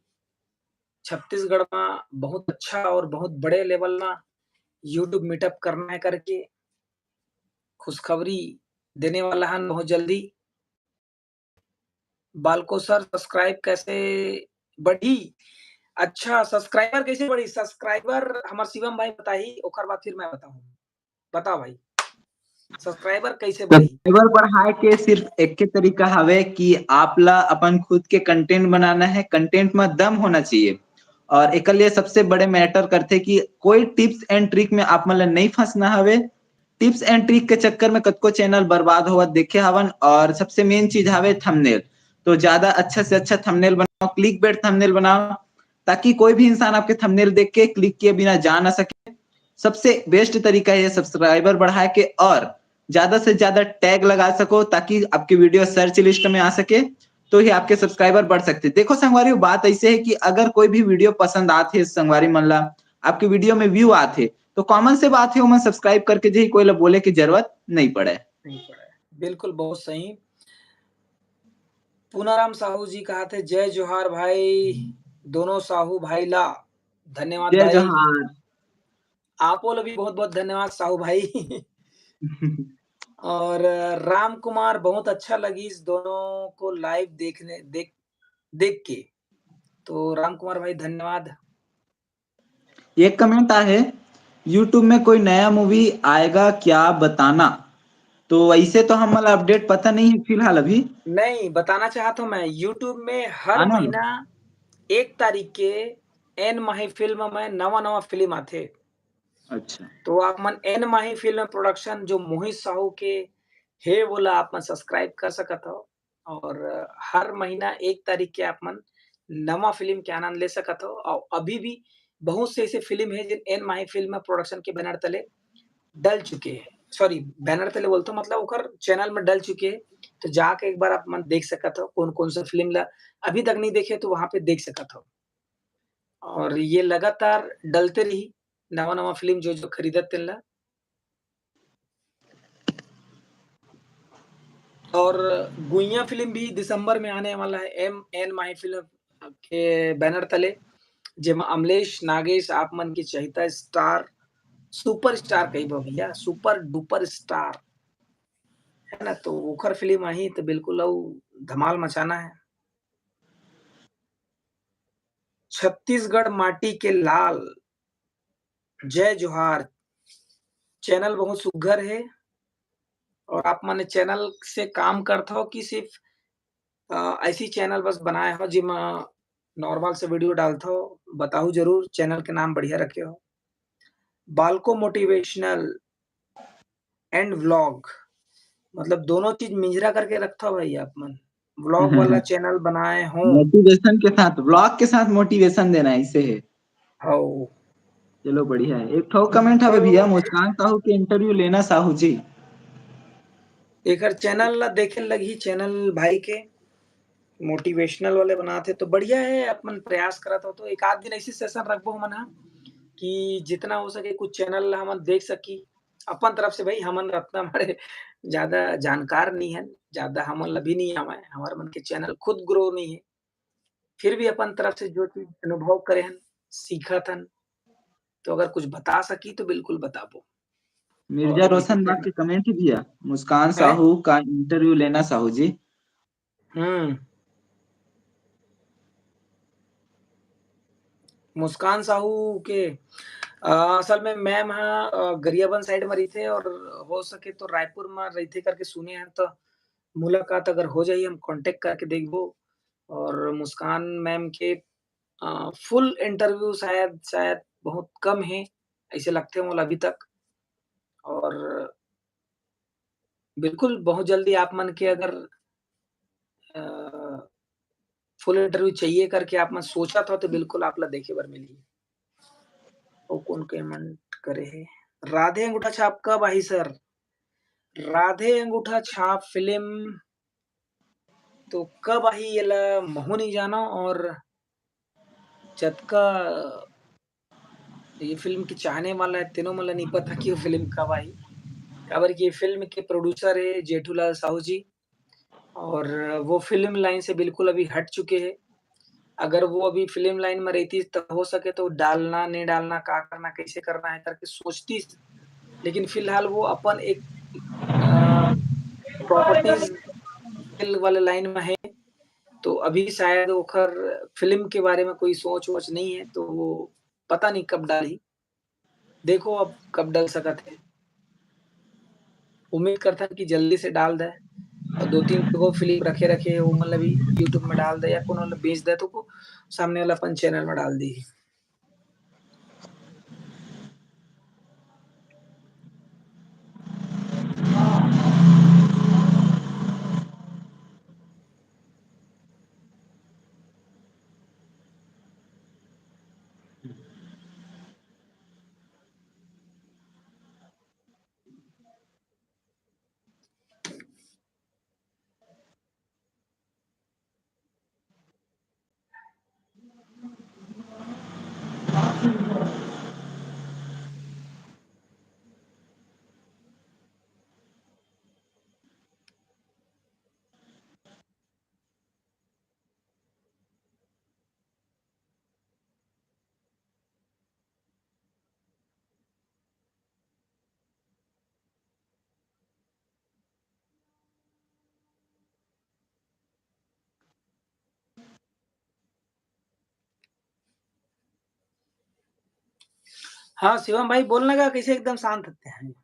छत्तीसगढ़ म बहुत अच्छा और बहुत बड़े लेवल म YouTube मीटअप करना है करके खुशखबरी देने वाला हन बहुत जल्दी। बालको सर, सब्सक्राइब कैसे बढ़ी? अच्छा, सब्सक्राइबर कैसे बढ़ी? सब्सक्राइबर हमर शिवम भाई बताही, ओकर बाद फिर मैं बताहूँ। बताओ भाई, सब्सक्राइबर कैसे बढ़ी? सब्सक्राइबर बढ़ाए के सिर्फ एक के तरीका हवे कि आप ला अपन खुद के कंटेंट बनाना है, कंटेंट में दम होना चाहिए। और एकर लिए सबसे बड़े मैटर करथे कि कोई टिप्स एंड ट्रिक में आप मन ला नहीं फंसना हवे। टिप्स एंड ट्रिक के चक्कर में कतको चैनल बर्बाद होवत देखे हवन और सबसे मेन चीज हवे थंबनेल। तो ज्यादा अच्छा से अच्छा थंबनेल बनाओ, क्लिक बेट थंबनेल बनाओ, ताकि कोई भी इंसान आपके थंबनेल देख के क्लिक किए बिना जा ना सके। सबसे बेस्ट तरीका है सब्सक्राइबर बढ़ाए के और ज्यादा से ज्यादा टैग लगा सको ताकि आपके वीडियो सर्च लिस्ट में आ सके, तो ही आपके सब्सक्राइबर बढ़ सकते। देखो संगवारी, बात ऐसे है कि अगर कोई भी वीडियो पसंद आत है संगवारी मन ला, आपके वीडियो में व्यू आत है, तो कॉमन से बात है, ओमन सब्सक्राइब करके जे कोई ला बोले की जरूरत नहीं पड़े। नहीं पड़े। बिल्कुल, बहुत सही। पूनाराम साहू जी कहा थे, "जय जोहार भाई, दोनों साहू भाई ला।" धन्यवाद जय भाई। जोहार। आपो ला भी बहुत बहुत धन्यवाद साहू भाई। और राम कुमार, "बहुत अच्छा लगी इस दोनों को लाइव देखने, देख देख के।" तो राम कुमार भाई, धन्यवाद। एक कमेंट आहे, YouTube में कोई नया मूवी आएगा क्या, बताना। तो ऐसे तो हमला अपडेट पता नहीं है फिलहाल अभी। नहीं, बताना चाहत हूँ मैं, YouTube में हर आना। महीना एक तारीख के एन माही फिल्म में नवा नवा फिल्म आथे। अच्छा। तो आप मन एन माही फिल्म प्रोडक्शन जो मोहित साहू के हे, वोला आप मन सब्सक्राइब कर सकत हो और हर महीना एक तारीख के आप मन नवा फिल्म के आनंद ले सकत हो। और अभी भी बहुत से ऐसे फिल्म है जिन एन माही फिल्म प्रोडक्शन के बैनर तले डल चुके हैं, सॉरी, बैनर तले बोलता हूँ, मतलब ओकर चैनल में डल चुके हैं। तो जाके एक बार आप मन देख सकत हो कौन कौन सा फिल्म ला अभी तक नहीं देखे तो वहां पे देख सकत हो। और ये लगातार डलते रही नवा नवा फिल्म जो जो खरीदत तेन ला। और गुइया फिल्म भी दिसंबर में आने वाला है, एम एन माही फिल्म के बैनर तले, जेमा अमलेश नागेश आप मन के चहिता स्टार, सुपर स्टार कहिबो भैया, सुपर डुपर स्टार, है ना? तो ओखर फिल्म आही तो बिल्कुल अउ धमाल मचाना है। छत्तीसगढ़ माटी के लाल, जय जोहार। चैनल बहुत सुघर है और आप मन चैनल से काम करत हो कि सिर्फ, अ, ऐसी चैनल बस बनाए हो जिमा नॉर्मल से वीडियो डालत हो, बताहू जरूर, चैनल के नाम बढ़िया रखे हो। बालको मोटिवेशनल एंड व्लॉग, मतलब दोनों चीज मिंजरा करके रखता भाई आप मन। व्लॉग हम्म, वाला हम्म। चैनल बनाए हो। मोटिवेशन के साथ, व्लॉग के साथ मोटिवेशन देना, ऐसे है। हो। चलो, बढ़िया है। एक ठो कमेंट हवे भैया, मुस्कान साहू के इंटरव्यू लेना साहू जी। एकर चैनल ला देखे लगही, चैनल भाई के मोटिवेशनल वाले बनाते तो बढ़िया है, अपन प्रयास करत हो तो एक आध दिन ऐसी सेशन रखबो हमन हा कि जितना हो सके कुछ चैनल ला हमन देख सकी। अपन तरफ से भाई, हमन रत्ना मारे ज्यादा जानकार नहीं है, ज्यादा हमन ला भी नहीं आवे, हमारे मन के चैनल खुद ग्रो नहीं है, फिर भी अपन तरफ से जो चीज अनुभव करे हन, सीखत हन, तो अगर कुछ बता सकी तो बिल्कुल बताबो। मिर्जा रोशन नाथ के कमेंट ही भैया, मुस्कान साहू का इंटरव्यू लेना साहू जी। हम्म। मुस्कान साहू के, अ, असल में मैम हा, अ, गरियाबंद साइड में रहिथे और हो सके तो रायपुर में रहिथे करके सुने हैं, तो मुलाकात अगर हो जाही, हम कॉन्टैक्ट करके देखबो। और मुस्कान मैम के, अ, फुल इंटरव्यू शायद, शायद बहुत कम है, ऐसे लगथे मोला अभी तक। और बिल्कुल, बहुत जल्दी आप मन के अगर, अ, फुल इंटरव्यू चाहिए करके आप मन सोचत हो, तो बिल्कुल आप ला देखे बर मिलही। अउ कौन कमेंट करे हे? राधे अंगूठा छाप कब आही सर? राधे अंगूठा छाप फिल्म तो कब आही, येला महू नहीं जानो। और जतका ये फिल्म के चाहने वाला हे, तेनो मन ल नइ पता कि वो फिल्म कब आही। काबर कि ये फिल्म के producer हे जेठूलाल साहू जी, और वो फिल्म line से बिल्कुल अभी हट चुके हे। अगर वो अभी फिल्म line में रहती, त हो सके तो डालना, नहीं डालना, का करना, कैसे करना है करके सोचती। लेकिन फिलहाल वो अपन एक, अ, properties sale वाले line में है, तो अभी शायद ओखर फिल्म के बारे में कोई सोच-वोच नहीं है, तो वो पता नहीं कब डालही। देखो अब कब डल सकत हे। उम्मीद करथन कि जल्दी से डाल दे। और दो तीन ठो फिल्म रखे रखे हे, ओमन ला भी YouTube में डाल दे या कोनो ला बेच दे, तो को सामने वाला अपन channel में डाल दी। हाँ, शिवम भाई, बोल ना गा, कैसे एकदम शांत होते हैं?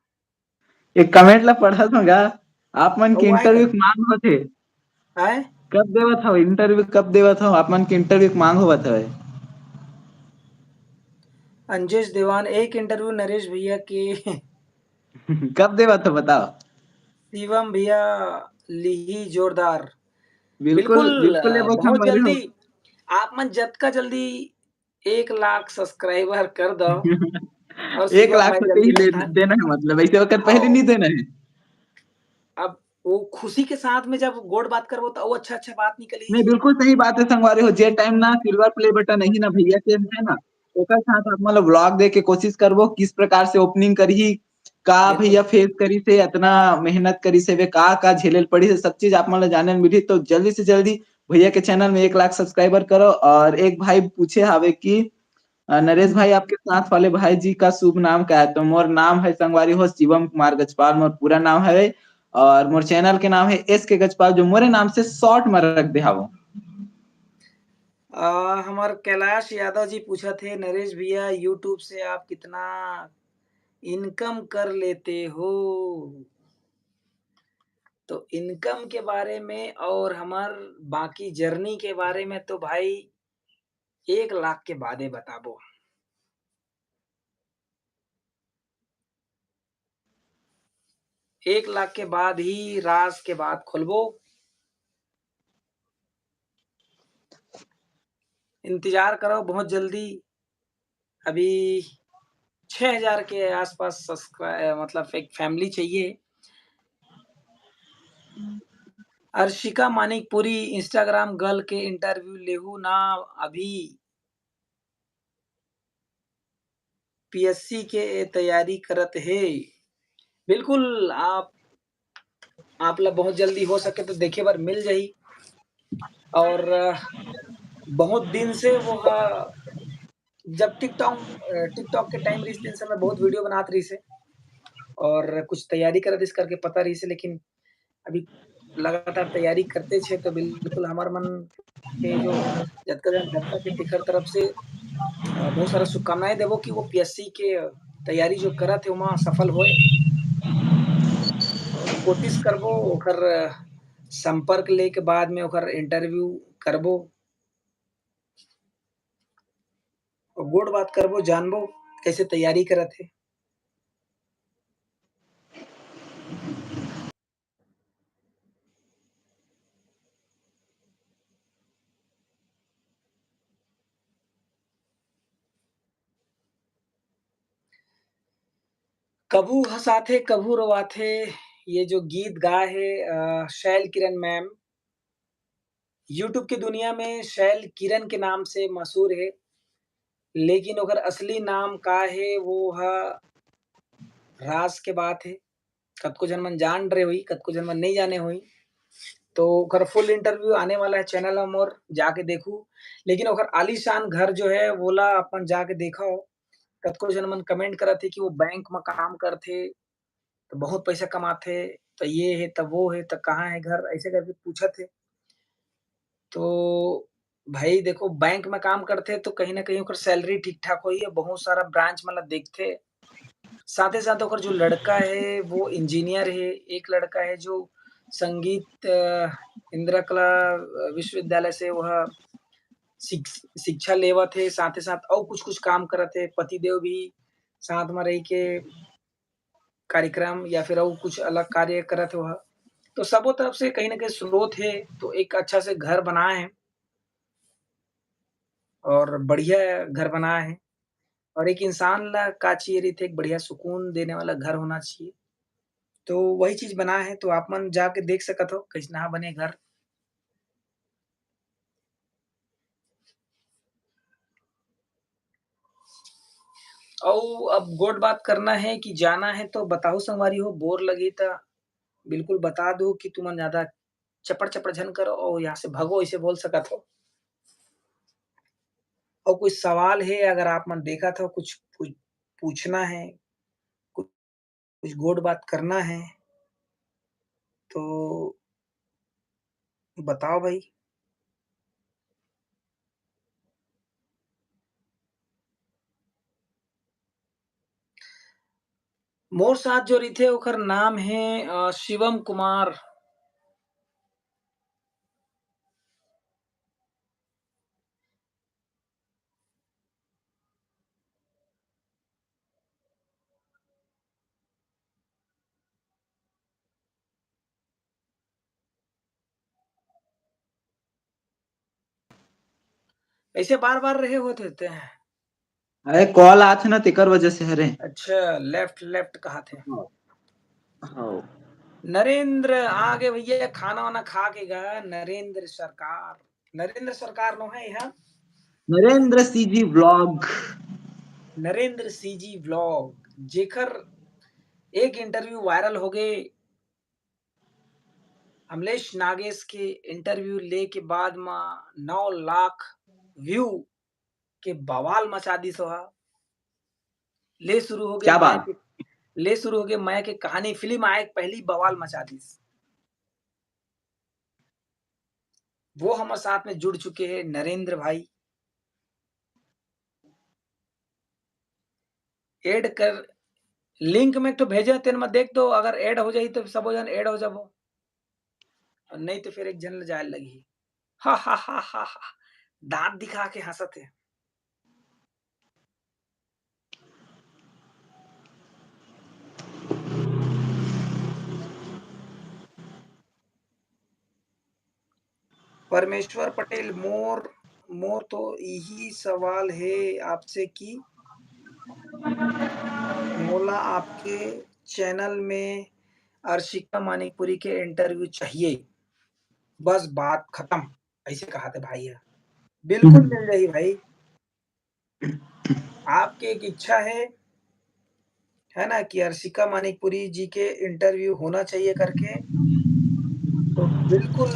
एक comment ला पढ़त हँव गा, आप मन के वो आए interview कर। के मांग होथे। आए? कब देवत हव interview, कब देवत हव? आप मन के interview के मांग होवत हवे। अंजेश देवान, एक interview नरेश भैया के। कब देवत हव, बताओ। शिवम भैया लिही जोरदार। बिल्कुल, बिल्कुल, बिल्कुल, ये अ, बहुत बहुत हमारे हो। जल्दी, आप मन जतका जल्दी एक लाख subscriber कर दो। और एक लाख शिवम भाई तो जल्दी कहीं दे, स्थान देना है, मतलब, ऐसे वक्त पहले आओ। नहीं देना है। अब वो खुशी के साथ में जब गोठ बात करबो, तो वो अच्छा-अच्छा बात निकली। नहीं, बिल्कुल सही बात है, संगवारी हो। जे time ना silver play button नहीं ना भैया के है ना, ओकर साथ आप मन ला vlog दे के कोशिश करबो, किस प्रकार से opening करही, का ये तो भैया face करिस हे, अतना मेहनत करिस हे, वे का-का झेले ल पड़िस हे, सब चीज आप मन ला जाने ल मिलही। तो जल्दी से जल्दी भैया के channel में एक लाख subscriber करो। और एक भाई पूछे हावे कि, अ, "नरेश भाई, आपके साथ वाले भाई जी का शुभ नाम का है?" तो मोर नाम है संगवारी हो शिवम कुमार गजपाल, मोर पूरा नाम है, और मोर channel के नाम है एस के गजपाल, जो मोरे नाम से short में रख दे हावो। अ, हमर कैलाश यादव जी पूछत हे, "नरेश भैया, YouTube से आप कितना income कर लेते हो?" तो income के बारे में और हमर बाकी journey के बारे में तो भाई एक लाख के बादे बताबो। एक लाख के बाद ही राज के बात खोलबो। इंतजार करो, बहुत जल्दी, अभी छह हज़ार के आसपास subscri-, मतलब एक family चाहिए। अर्शिका मानिकपुरी, Instagram girl के interview लेहू ना अभी। पीएससी के तैयारी करत हे। बिल्कुल, आप, आप ला बहुत जल्दी हो सके तो देखे बर मिल जाही। और, अ, बहुत दिन से वो ह, जब TikTok, अ, TikTok के time रहिस, तेन समय बहुत video बनात रहिस हे और कुछ तैयारी करत रहिस करके पता रहिस हे, लेकिन अभी लगातार तैयारी करते छे, तो बिल्कुल हमर मन के जो जतका जन भक्त हे, तेकर तरफ से, अ, बहुत सारा शुभकामनाएं देबो कि वो पीएससी के तैयारी जो करत हे, ओमा सफल होए। कोशिश करबो, ओकर संपर्क लेके बाद में ओकर interview करबो। गोठ बात करबो, जानबो, कैसे तैयारी करत हे। कभू हंसाथे, कभू रोवाथे, ये जो गीत गाए हे, अ, शैल किरण ma'am, YouTube की दुनिया में शैल किरण के नाम से मशहूर हे। लेकिन ओकर असली नाम का हे, वो ह राज के बात हे। कतको झन मन जान डरे होही, कतको झन मन नइ जाने होही। तो ओकर full interview आने वाला हे channel म मोर, जाके देखहू। लेकिन ओकर आलीशान घर जो हे, वोला अपन जाके देखव। कतको झन मन comment करत हे कि वो bank म काम करथे, त बहुत पैसा कमाथे, त ये हे, त वो हे, त कहाँ हे घर, ऐसे करके पूछत हे। तो भाई देखो, bank में काम करथे तो कहीं ना कहीं ओकर salary ठीक ठाक होही, बहुत सारा branch मन ला देखथे। साथे साथ ओकर जो लड़का हे वो engineer हे, एक लड़का हे जो संगीत, अ, इंदिरा कला, अ, विश्वविद्यालय से वह शिक्ष-, शिक्षा लेवत हे, साथे साथ अउ कुछ-कुछ काम करत हे। पतिदेव भी साथ में रहि के कार्यक्रम या फिर अउ कुछ अलग कार्य करत हे वह। तो सबो तरफ से कहीं ना कहीं स्रोत हे, तो एक अच्छा से घर बनाए हे और बढ़िया घर बनाए हे। और एक इंसान ला का चाहिए रहिथे, एक बढ़िया सुकून देने वाला घर होना चाहिए। तो वही चीज बनाए हे, तो आप मन जाके देख सकत हो कैसना बने घर। अउ अब गोठ बात करना हे कि जाना हे तो बताहू संगवारी हो, बोर लगही त बिल्कुल बता दो कि तुमन ज्यादा चपड़ चपड़ झन करो अउ यहाँ से भगो, ऐसे बोल सकत हो। अउ कोई सवाल हे, अगर आप मन देखत हो कुछ, कुछ पूछना हे, कुछ गोठ बात करना हे तो बताओ भाई। मोर साथ जो रहिथे ओकर नाम हे, अ, शिवम कुमार। ऐसे बार-बार रहे होत हे ते। अरे, call आथे ना, तेकर वजह से हरे। अच्छा, left, left कहाथे। हाँ। हाँ। नरेंद्र आ गे भैया, खाना वाना खा के गा, नरेंद्र सरकार। नरेंद्र सरकार नो हे यहाँ। Narendra C G vlog। Narendra C G vlog, जेकर एक interview viral हो गे, अमलेश नागेश के interview ले के बाद म नौ लाख view के बवाल मचा दिस ओहा। ले शुरू हो गे क्या मैं बात? के, ले शुरू हो गे मैं के कहानी फिल्म आए के पहली बवाल मचा दिस। वो हमर साथ में जुड़ चुके हे नरेंद्र भाई। Add कर, link में एक ठो भेजे, तेन म देख दो, अगर add हो जाही तो सबो झन add हो जाबो, अउ नहीं तो फिर एक झन ल जाए लगही। हा, हा, हा, हा, हा। दांत दिखा के हंसत हे। परमेश्वर पटेल, मोर, मोर तो इही सवाल हे आपसे कि मोला आपके channel में अर्शिका मानिकपुरी के interview चाहिए, बस बात खतम, ऐसे कहाथे भाई ह। बिल्कुल हम्म। मिल जाही भाई। आपके एक इच्छा हे, है ना, कि अर्शिका मानिकपुरी जी के interview होना चाहिए करके, तो बिल्कुल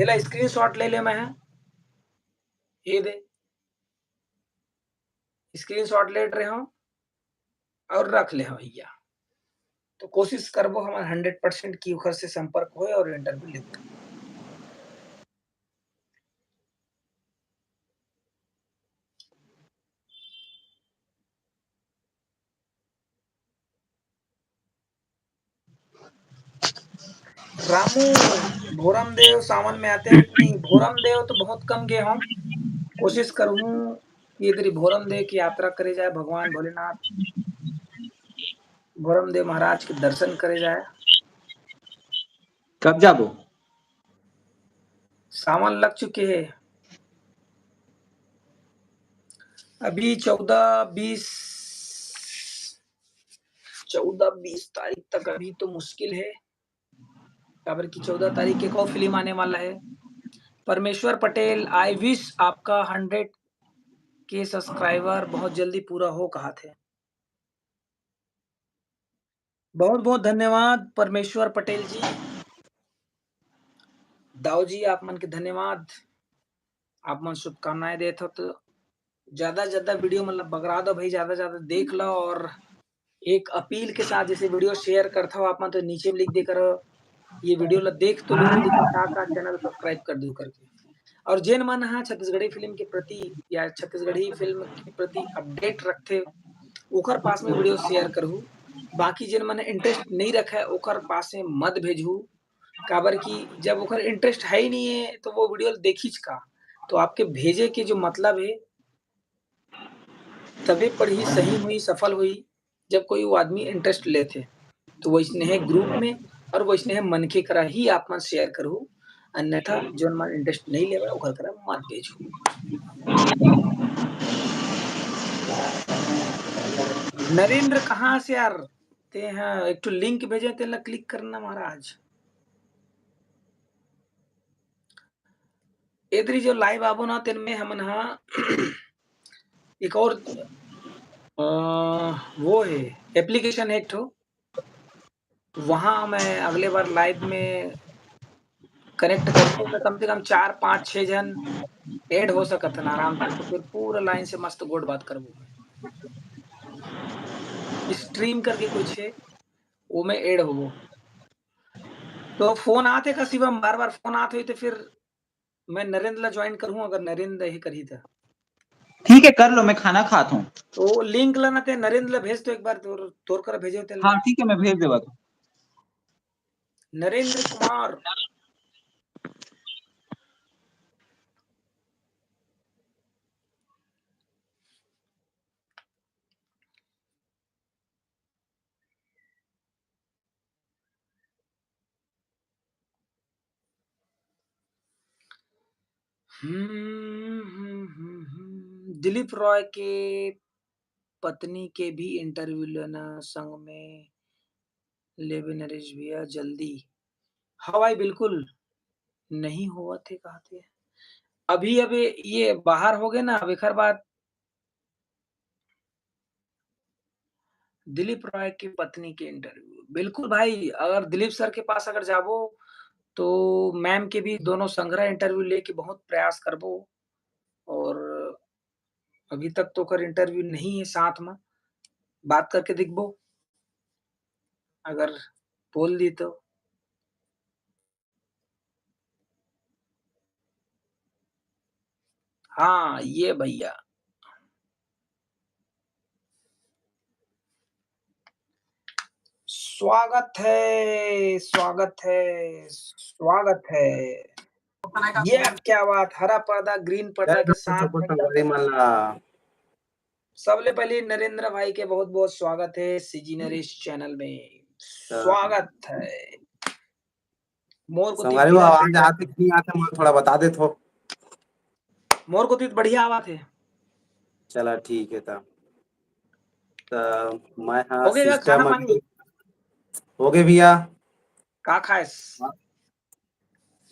एला screenshot ले ले मैं ह, ये दे, screenshot ले रहे हो और रख ले हो भैया। तो कोशिश करबो हमन hundred percent कि ओखर से संपर्क होए और interview लेबो। रामू, भोरम देव सावन में आते हैं कि नहीं? भोरम देव तो बहुत कम गए हम, कोशिश करूँ ये तेरी भोरम देव की यात्रा करे जाए भगवान भोलेनाथ, भोरम देव महाराज के दर्शन करे जाए। कब जाबो? सावन लग चुके हे अभी, चौदह बीस, चौदह बीस तारीख तक अभी तो मुश्किल हे, काबर कि चौदह तारीख के एक और फिल्म आने वाला हे। परमेश्वर पटेल, I wish आपका hundred के subscriber बहुत जल्दी पूरा हो कहाथे। बहुत बहुत धन्यवाद परमेश्वर पटेल जी, दाऊ जी, आप मन के धन्यवाद। आप मन शुभकामनाएं देत हो तो ज्यादा से ज्यादा video मतलब बगरा दो भाई, ज्यादा से ज्यादा देख लो। और एक अपील के साथ, जैसे video share करता हो आप मन तो नीचे में लिख दे करो, ये video ला देख तो लो, लेकिन साथ साथ channel subscribe कर दो करके। और जेन मन हा छत्तीसगढ़ी film के प्रति या छत्तीसगढ़ी film के प्रति update रखथे, ओकर पास में video share करहू। बाकी जेन मन interest नहीं रखे, ओकर पास में मत भेजहू, काबर कि जब ओकर interest है ही नहीं है, तो वो video देखीच का? तो आपके भेजे के जो मतलब है, तबे पढ़ही, सही हुई, सफल हुई, जब कोई वो आदमी interest लेथे। तो वैसने है group में और वैसने है मनखे करा ही आप मन share करहू, अन्यथा जोन मन interest नहीं लेवे, ओकर करा मत भेजहू। नरेंद्र, कहाँ से यार? ते हा एक ठो link भेजे, तेला click करना महाराज। एदरी जो live आबो ना, तेन में हमन हा एक और, अ, वो है, application है एक ठो, वहाँ मैं अगले बार live में connect करके तो कम से कम चार, पाँच, छह जन add हो सकत हन आराम से, तो फिर पूरा line से मस्त गोठ बात करबो। Stream करके कुछ है, वो में add होबो। तो phone आथे का शिवम, बार-बार phone आत होही तो फिर मैं नरेंद्र ला join करहूँ, अगर नरेंद्र ही करही त। ठीक है, कर लो, मैं खाना खात हूँ। तो link ला ना ते नरेंद्र ला भेज तो एक बार, तोर, तोर करा भेजे होते ला। हाँ, ठीक है, मैं भेज देवा तो। नरेंद्र कुमार। हम्म, हम्म, हम्म, हम्म। दिलीप रॉय के पत्नी के भी interview लेना, संग में लेबे नरेश भैया जल्दी। हाँ भाई, बिल्कुल नहीं होवत हे, कहते हैं। अभी, अभी ये बाहर हो गए ना, अब एकर बाद दिलीप रॉय की पत्नी के interview। बिल्कुल भाई, अगर दिलीप sir के पास अगर जाबो, तो ma'am के भी दोनों संघरा interview लेके बहुत प्रयास करबो। और अभी तक तो ओकर interview नहीं है, साथ में बात करके देखबो, अगर बोल दी तो। हाँ, ये भैया। स्वागत है, स्वागत है, स्वागत है। ये क्या बात, हरा पर्दा, green पर्दा के साथ में। सबले पहले नरेंद्र भाई के बहुत-बहुत स्वागत है CG नरेश channel में। स्वागत है। मोर कोती संगवारी हो, आवाज आथे कि नहीं आथे, मोला थोड़ा बता देथो। मोर कोती तो बढ़िया आवाज है। चला ठीक है तब। त मैं हाँ, हो गया system खाना पानी? हो गए भैया। का खाएस?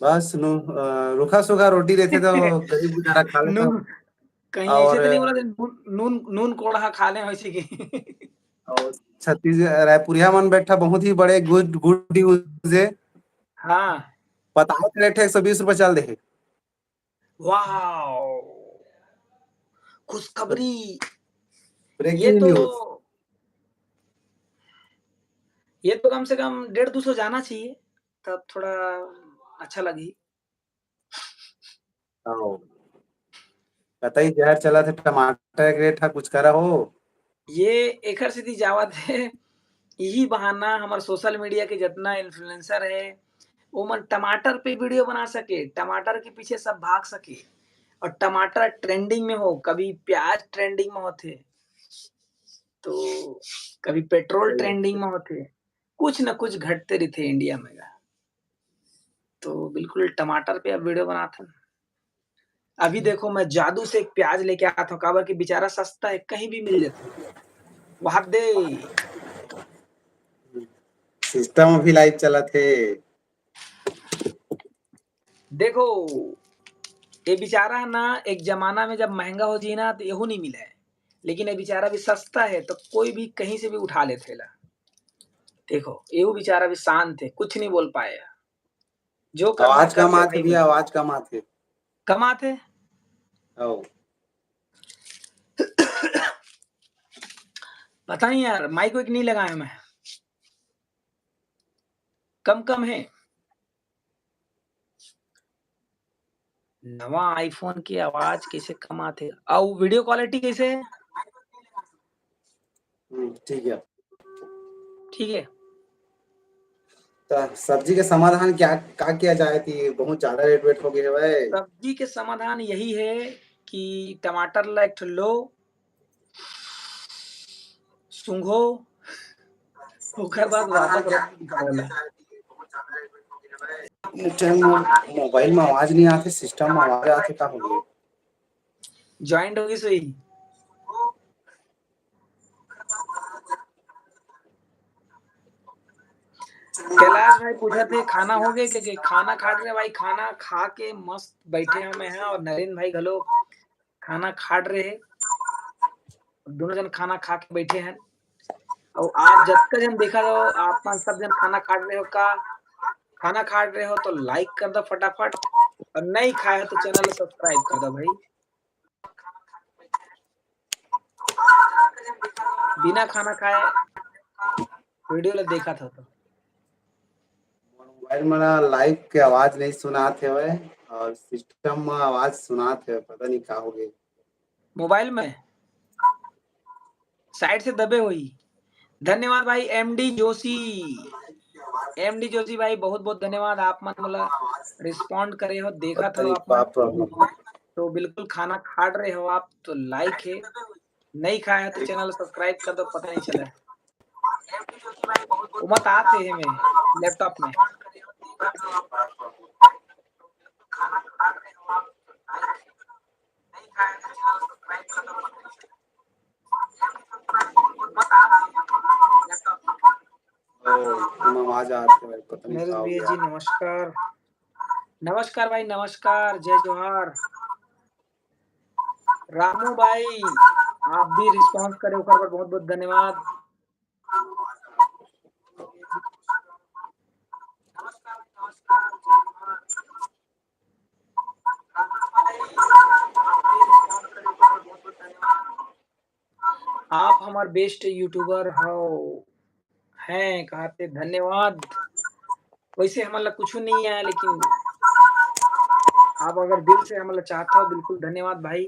बस नू-, अ, रूखा सूखा रोटी रहथे तो गरीब गुजारा खा लेथन। नून, कहीं ऐसे तो नहीं बोला, नून, नून, नून कोड़हा खा ले वैसे की। और छत्तीस-, रायपुरिया मन बैठा बहुत ही बड़े good, good news है। हाँ। पताल के rate एक सौ बीस रुपए चल दे हे। Wow! खुशखबरी। Breaking news। ये तो कम से कम डेढ़ दो सौ जाना चाहिए, तब थोड़ा अच्छा लगही। कतई जहर चलत हे, टमाटर के rate हा कुछ करा हो। ये एकर सेती जावत हे, यही बहाना हमर social media के जितना influencer हे, ओमन टमाटर पे video बना सके, टमाटर के पीछे सब भाग सके। और टमाटर trending में हो, कभी प्याज trending में होथे, तो कभी पेट्रोल trending में होथे, कुछ न कुछ घटते रहिथे India में गा। तो बिल्कुल टमाटर पे अब video बनात हन। अभी देखो, मैं जादू से एक प्याज लेके आत हूँ, काबर कि बेचारा सस्ता है, कहीं भी मिल जाता है। वहां दे। System अभी live चलत हे। देखो, ये बेचारा ना, एक जमाना में जब महंगा हो जी ना, तो एहू नहीं मिले, लेकिन ये बेचारा भी सस्ता है, तो कोई भी कहीं से भी उठा लेथे ला। देखो, एहू बेचारा भी शांत है, कुछ नहीं बोल पाए। जो करना आवाज कर कम ले आथे भाई। भैया, आवाज कम आथे। कम आथे? ओ, पता नहीं यार, माइक वाइक नहीं लगाया मैं, कम कम है। नवा iPhone की आवाज कैसे कम आथे? अउ video quality कैसे है? हम्म, ठीक है। ठीक है। तो सब्जी के समाधान क्या, का किया जाए थी? बहुत ज्यादा रेट वेट हो गए हवय। सब्जी के समाधान यही है कि टमाटर ला एक ठो लो, सूंघो, ओकर बाद वापस रख दो। चल, मो-, मोबाइल में आवाज नहीं आथे, सिस्टम में आवाज आथे, का हो गया? ज्वाइंट होगी सही। कैलाश भाई पूछत हे, खाना हो गए? क्या खाना खात रहे भाई? खाना खा के मस्त बैठे हमें हैं, और नरेंद्र भाई घलो खाना खात रहे, दोनों जन खाना खा के बैठे हैं। और आप जतका जन देखा हो, आप मन सब जन खाना खात रहे हो का? खाना खात रहे हो तो लाइक कर दो फटाफट, और नहीं खाए हो तो चैनल सब्सक्राइब कर दो भाई। बिना खाना खाए वीडियो ला देखा था तो। मोबाइल में लाइव के आवाज नहीं सुनात हवय और सिस्टम में आवाज सुनात हवय, पता नहीं का हो गए। मोबाइल में साइड से दबे हुई। धन्यवाद भाई एमडी जोशी, एमडी जोशी भाई बहुत बहुत धन्यवाद, आप मन मोला रिस्पॉन्ड करे हो, देखा था आप मन। तो बिल्कुल खाना खात रहे हो आप तो लाइक है, नहीं खाया तो चैनल सब्सक्राइब कर दो, पता नहीं चला। वो मत आते हैं मैं लैपटॉप में। ओ, हम आवाज आते हैं, पता नहीं नरेश का हो भैया गया। जी नमस्कार। नमस्कार भाई, नमस्कार, जय जोहार। रामू भाई, आप भी रिस्पॉन्स करे ओकर बर बहुत बहुत धन्यवाद। आप हमार बेस्ट यूट्यूबर हो, हैं कहते धन्यवाद। वैसे हमन ला कुछ नहीं है, लेकिन आप अगर दिल से हमन ला चाहते हो, बिल्कुल धन्यवाद भाई।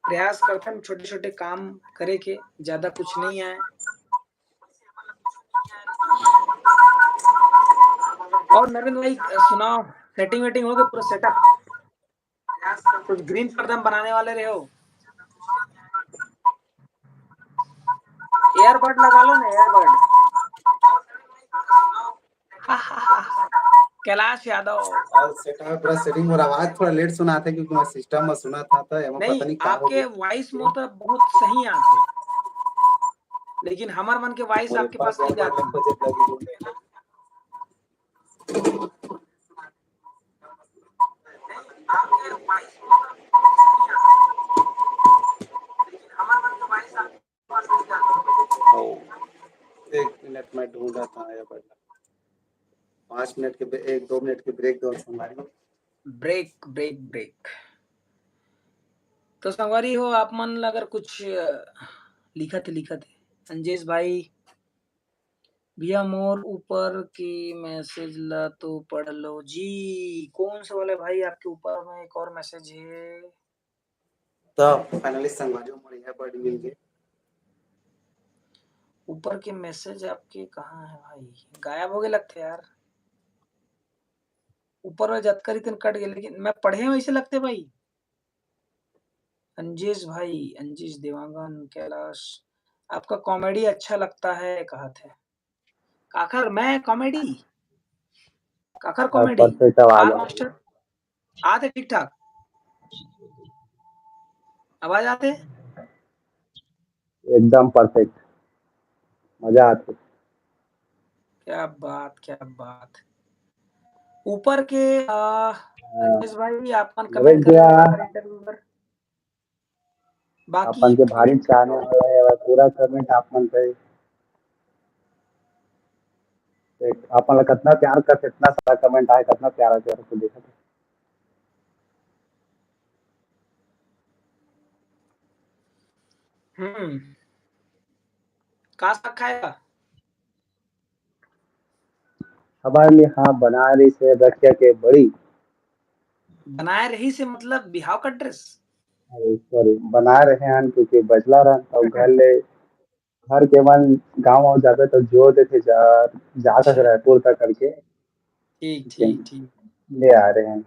प्रयास करथन छोटे छोटे काम करे के, ज्यादा कुछ नहीं है। और नरेंद्र भाई सुनाओ, सेटिंग वेटिंग हो गए पूरा सेटअप? कुछ ग्रीन पर्दा में बनाने वाले रहे हो? एयरबड लगा लो ना, एयरबड। कैलाश यादव। और सेटअप पूरा सेटिंग और आवाज थोड़ा लेट सुना था क्योंकि मैं सिस्टम में सुना था, तो एमा नहीं, पता नहीं का हो आपके गया। वॉइस में तो बहुत सही आते, लेकिन हमार मन के वॉइस और आपके पास नहीं जाती। ओ, एक मिनट, मैं ढूंढ रहा था ये बटन। पाँच मिनट के ब्रे-, एक दो मिनट के ब्रेक दो संगवारी। Break, break, break. तो संगवारी हो, आप मन ला अगर कुछ, अ, लिखत हे, लिखत हे। अंजेश भाई, भैया मोर ऊपर के मैसेज ला तो पढ़ लो जी। कौन से वाले भाई आपके ऊपर में एक और मैसेज है? तो finally संगवारी हो, मोर earbud मिल गए। ऊपर के मैसेज आपके कहाँ है भाई? गायब हो गए लगते यार। ऊपर में जतका रहितेन कट गए, लेकिन मैं पढ़े वैसे लगते भाई। अंजेश भाई, अंजेश देवांगन, कैलाश, आपका कॉमेडी अच्छा लगता है, कहा थे। काखर मैं कॉमेडी? काखर सब कॉमेडी? perfect आवाज आर आ मास्टर, आते ठीक ठाक? आवाज आते? एकदम perfect, मजा आते। क्या बात, क्या बात। ऊपर के, आ, राजेश भाई, आप मन नरेश comment कर भैया। दे हमारे interview पर। बाकी अपन के भारी चाहने वाला है, और पूरा comment आप मन पे। देख, आप मन ला कितना प्यार कर, कितना सारा comment आए, कितना प्यारा प्यारा को देखा था। हम्म। का साग खाया? हमारे लिए, हाँ, बनाए रहिस हे रखिया के बड़ी। बनाए रहिस हे मतलब बिहाव का dress? अरे, sorry, बनाए रहे हन, क्योंकि बचला रहन, तो घर ले, घर के मन गाँव वाँव जाबे तो जोर देथे, जा, जा सक अच्छा। रायपुर तक करके। ठीक, ठीक, ठीक। ले आ रहे हैं।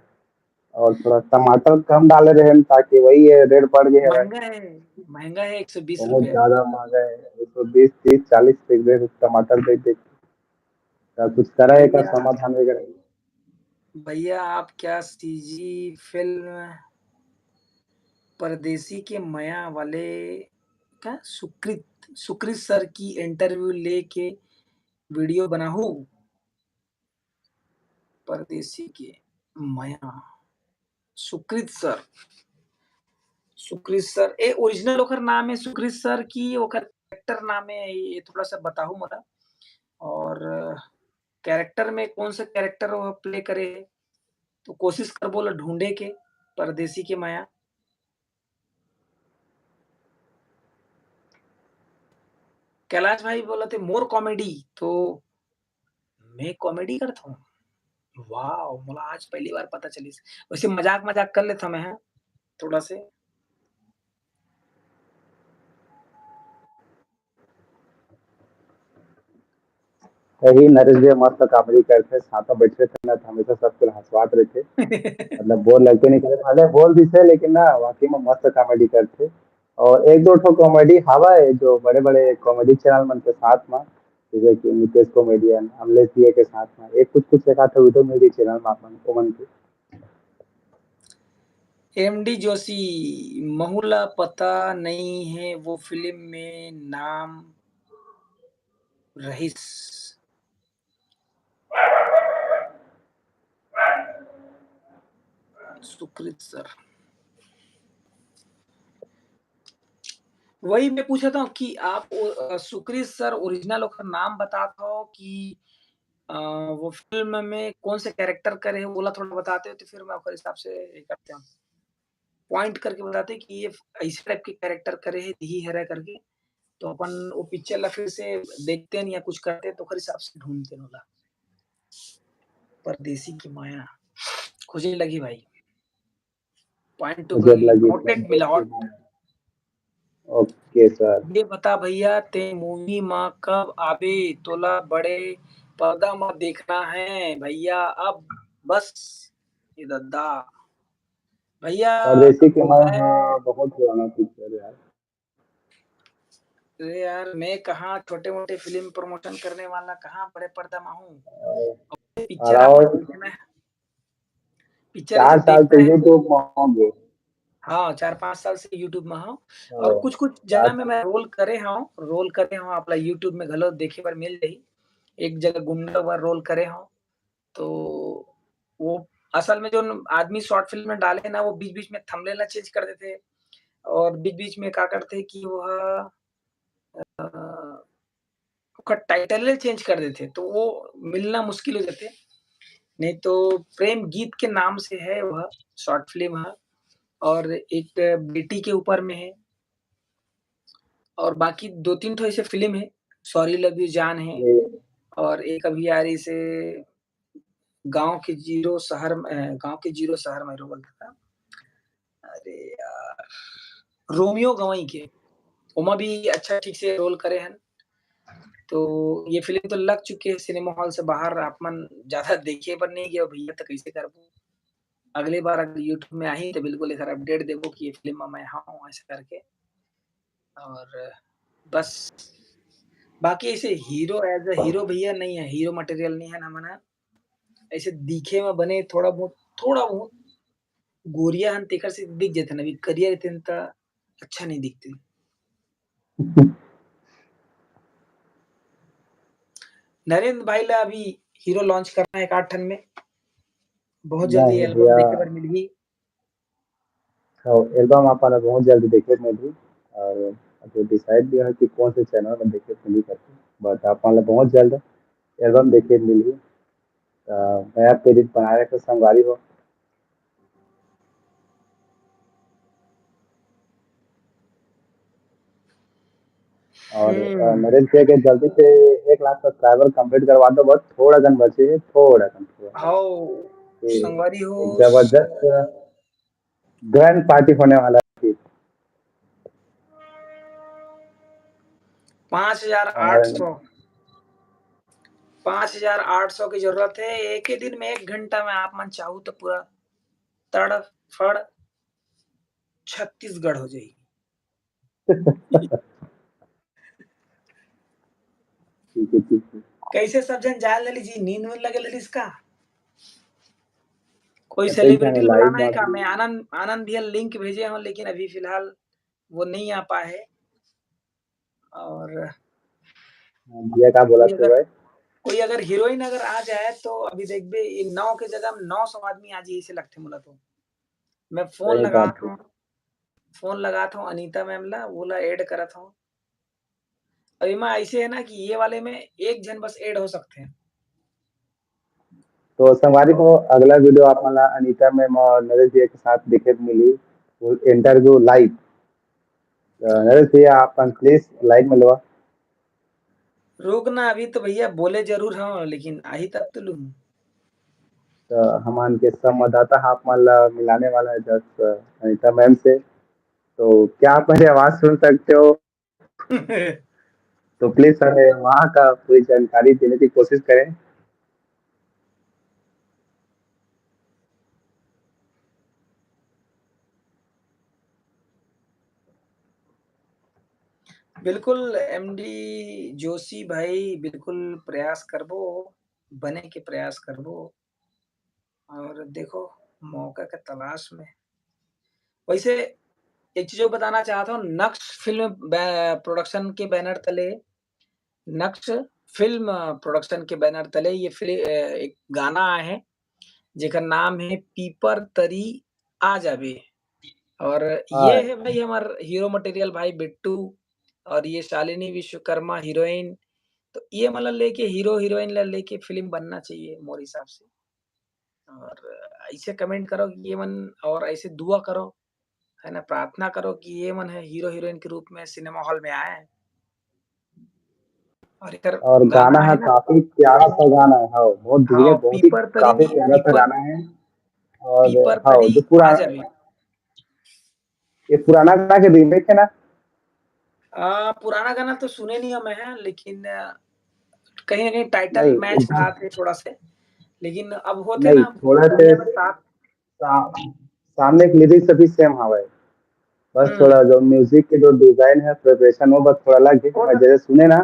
और थोड़ा टमाटर कम डाले रहे हैं, ताकि वही है, rate बढ़ गए हैं। महंगा है, महंगा है, एक सौ बीस बहुत रुपया। ज्यादा महंगा है, एक सौ बीस, तीस, चालीस के rate टमाटर देख देख। तो कुछ करा है का भैया, समाधान वगैरह? भैया, आप क्या सीजी फिल्म परदेसी के मया वाले का सुकृत, सुकृत सर की interview लेके video बनाहू? परदेसी के मया, सुकृत सर, सुकृत सर, ए, original ओकर नाम है सुकृत सर की ओकर character नाम है, ये थोड़ा सा बताहू मोला। और character में कौन सा character वो play करे है, तो कोशिश करबो ला ढूंढे के, परदेसी के मया। कैलाश भाई बोलत हे मोर comedy, तो मैं comedy करत हूँ। वाह, मोला आज पहली बार पता चलिस। वैसे मजाक, मजाक कर लेत हँव मैं, हाँ, थोड़ा से। सही, नरेश भैया मस्त comedy करथे, साथ में बैठे रहिथे ना, तो हमेशा सबके हँसवात रहिथे। मतलब, bore लगते नहीं करे, भले बोल दिथे, लेकिन ना, वाकई में मस्त comedy करथे। और एक दो ठो comedy हवय, जो बड़े-बड़े comedy channel मन के साथ में, जैसे कि नितेश Comedian, अमलेश भैया के साथ में, एक कुछ-कुछ एक आध video मिल जाही channel में आप मन, ओमन के। एमडी जोशी, महू ला पता नहीं है वो फिल्म में नाम रहिस। सुकृत सर, वही मैं पूछत हँव कि आप ओ, अ, सुकृत सर original ओकर नाम बतात हव कि, अ, वो फिल्म में कौन से character करे हे, ओला थोड़ा बताते हो तो फिर मैं ओकर हिसाब से ये करते हँव। Point करके बताते कि ये ऐसे type के character करे हे, दिही हरय करके, तो अपन वो picture ला फिर से देखते हैं या कुछ करते हैं, तो ओकर हिसाब से ढूंढते हैं ओला। परदेसी की माया खोजे लगी भाई। Point to मुझे point, लगी noted point मिला। OK sir। ये बता भैया, ते movie मा कब आबे? तोला बड़े पर्दा मा देखना है भैया, अब बस ये दद्दा। भैया, परदेसी के माया, हाँ, बहुत पुराना picture है यार। अरे यार, मैं कहाँ छोटे-मोटे फिल्म promotion करने वाला, कहाँ बड़े पर्दा में हूँ। अ, picture आप देखना है। Picture चार साल से YouTube में होंगे। हाँ, चार पाँच साल से YouTube में हूँ। और कुछ-कुछ जना में मैं role करे हूँ, role करे हूँ, आप ला YouTube में घलो देखे बर मिल जाही। एक जगह गुंडा बर role करे हूँ। तो वो असल में जो आदमी short film में डाले ना, वो बीच-बीच में thumbnail ला change कर देथे और बीच-बीच में का करथे कि वो ह, अ, ओकर title ला change कर देथे, तो वो मिलना मुश्किल हो जाथे। नहीं तो प्रेम गीत के नाम से है वह short film ह, और एक बेटी के ऊपर में है, और बाकी दो तीन ठो ऐसे film है, Sorry Love You Jaan है, और एक अभी आ रही से गाँव के जीरो शहर में, अ, गाँव के जीरो शहर में रो बोलता था। अरे यार, रोमियो गवई के, ओमा भी अच्छा ठीक से role करे हन। तो ये film तो लग चुके हे cinema hall से बाहर, आप मन ज्यादा देखे बर नहीं गए हो भैया, तो कैसे करबो? अगली बार अगर YouTube में आही तो बिल्कुल एकर update देबो कि ये film में मैं हूँ ऐसे करके। और बस, बाकी ऐसे hero, as a hero भैया नहीं है, hero material नहीं है ना मना। ऐसे दिखे में बने थोड़ा बहुत, थोड़ा बहुत गोरिया हन तेकर से दिख जाते ना, अभी करिया रहते न त अच्छा नहीं दिखते। नरेंद्र भाई ला अभी hero launch करना है एक आठ ठन में। बहुत जल्दी नहीं album भैया। देखे बर मिलही। हाँ, album आप मन ला बहुत जल्दी देखे बर मिलही, और अभी decide भी है कि कौन से channel में देखे बर मिलही करके, but आप मन ला बहुत जल्द album देखे बर मिलही। अ, नया playlist बनाए रखे संगवारी हो। और, अ, हम्म। नरेश भैया के जल्दी से एक लाख subscriber complete करवा दो, बस थोड़ा कन बचे हे, थोड़ा कन, थोड़ा। हाँ, ये संगवारी हो। जबरदस्त grand party होने वाला है। पाँच हजार आठ सौ। और पाँच हजार आठ सौ की जरूरत है। एक ही दिन में, एक घंटा में आप मन चाहू तो पूरा तड़फड़ छत्तीसगढ़ हो जाही। ठीक है, ठीक है। कैसे सब झन जाए ललिस जी, नींद में लगे ललिस का? कोई ऐसे ही celebrity जाने बुलाना है live का? बात। मैं आनंद, आनंद भैया link भेजे हूँ, लेकिन अभी फिलहाल वो नहीं आ पाए है। और हाँ, भैया का बोला कोई अगर, भाई? कोई अगर heroine अगर आ जाए तो अभी देखबे, ये नौ के जगह में नौ सौ आदमी आ जाए, इसे लगथे मोला तो। मैं phone सही बात है। लगात हूँ, phone लगात हूँ अनीता ma'am ला, वो ला add करत हूँ। अब एमा ऐसे है ना कि ये वाले में एक झन बस add हो सकते हैं। तो संगवारी हो, अगला video आप मन ला अनीता ma'am और नरेश भैया के साथ देखे बर मिलही, वो interview live। तो नरेश भैया, आप मन please live में लेवा। रुक ना, अभी तो भैया बोले जरूर हूँ, लेकिन आही तब तो लूँ। तो हमन के संवाददाता आप मन ला मिलाने वाला है just अनीता ma'am से। तो क्या आप मेरी आवाज सुन सकते हो? तो please हमें वहाँ का पूरी जानकारी देने की कोशिश करें। बिल्कुल, एमडी जोशी भाई, बिल्कुल प्रयास करबो, बने के प्रयास करबो। और देखो, मौका के तलाश में। वैसे एक चीज और बताना चाहता हूँ, नक्श फिल्म बै-, production के banner तले, नक्श फिल्म production के banner तले ये फिल-, अ, एक गाना आए है, जेकर नाम है पीपर तरी आ जाबे। और ये हाँ। है भाई हमार hero material भाई बिट्टू, और ये शालिनी विश्वकर्मा heroine। तो ये मन ला लेके, hero heroine ला लेके फिल्म बनना चाहिए मोर हिसाब से। और ऐसे comment करो कि ये मन, और ऐसे दुआ करो, है ना, प्रार्थना करो कि ये मन है hero heroine के रूप में सिनेमा हॉल में आए। और एकर और गाना गाना है है ना, काफी प्यारा सा गाना है, हाँ, बहुत बढ़िया, हाँ, बहुत ही पीपर तरी, काफी प्यारा सा पीपर, गाना है। और पीपर हाँ, तरी जो पूरा आ जाबे। ये पुराना गाना के remake है ना? आ, पुराना गाना तो सुने नहीं हूँ मैं, लेकिन, आ, कहीं ना कहीं title नहीं, match एकदम। खात है थोड़ा से, लेकिन अब होते नहीं, ना, थोड़ा से साथ। सा-, सामने के lyrics अभी same हवे, बस हम्म। थोड़ा जो music के जो design है, preparation, वो बस थोड़ा अलग है। वो और तो जैसे सुने ना,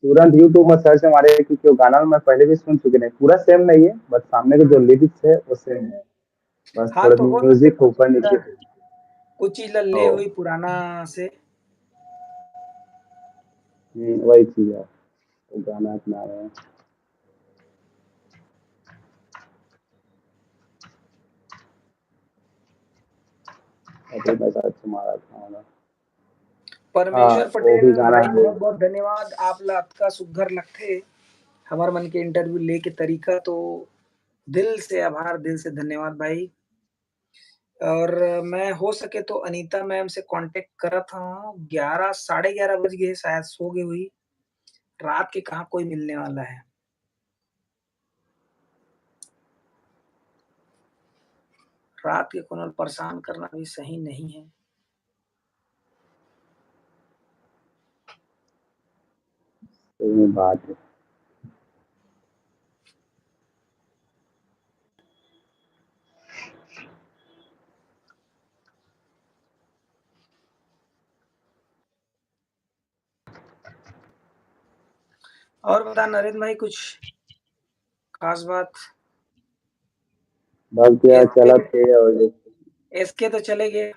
तुरंत YouTube में search मारे, क्योंकि वो गाना मैं पहले भी सुन चुके हैं, पूरा same नहीं है, but सामने के जो हम्म। Lyrics है वो same है, बस हाँ, थोड़ा तो हो music सकता है ऊपर नीचे। कुछ चीज ला ले हो। हुई पुराना से। हम्म, वही चीज है, वो गाना अपना रहे हैं। अभी मैं search मारा था ना। परमेश्वर हाँ, वो पटेल भी गाना भाई, है। बहुत बहुत धन्यवाद, आप ला अतका सुग्घर लगथे, हमर मन के interview लेके तरीका तो दिल से आभार, दिल से धन्यवाद भाई। और मैं हो सके तो अनीता ma'am से contact करत हूँ, ग्यारह, साढ़े ग्यारह बज गए, शायद सो गए हुई, रात के कहाँ कोई मिलने वाला है। रात के कोनो ल परेशान करना भी सही नहीं है। सही बात है। और बता नरेंद्र भाई, कुछ खास बात? बस भैया, एसके चलत हे और एसके तो चले गए,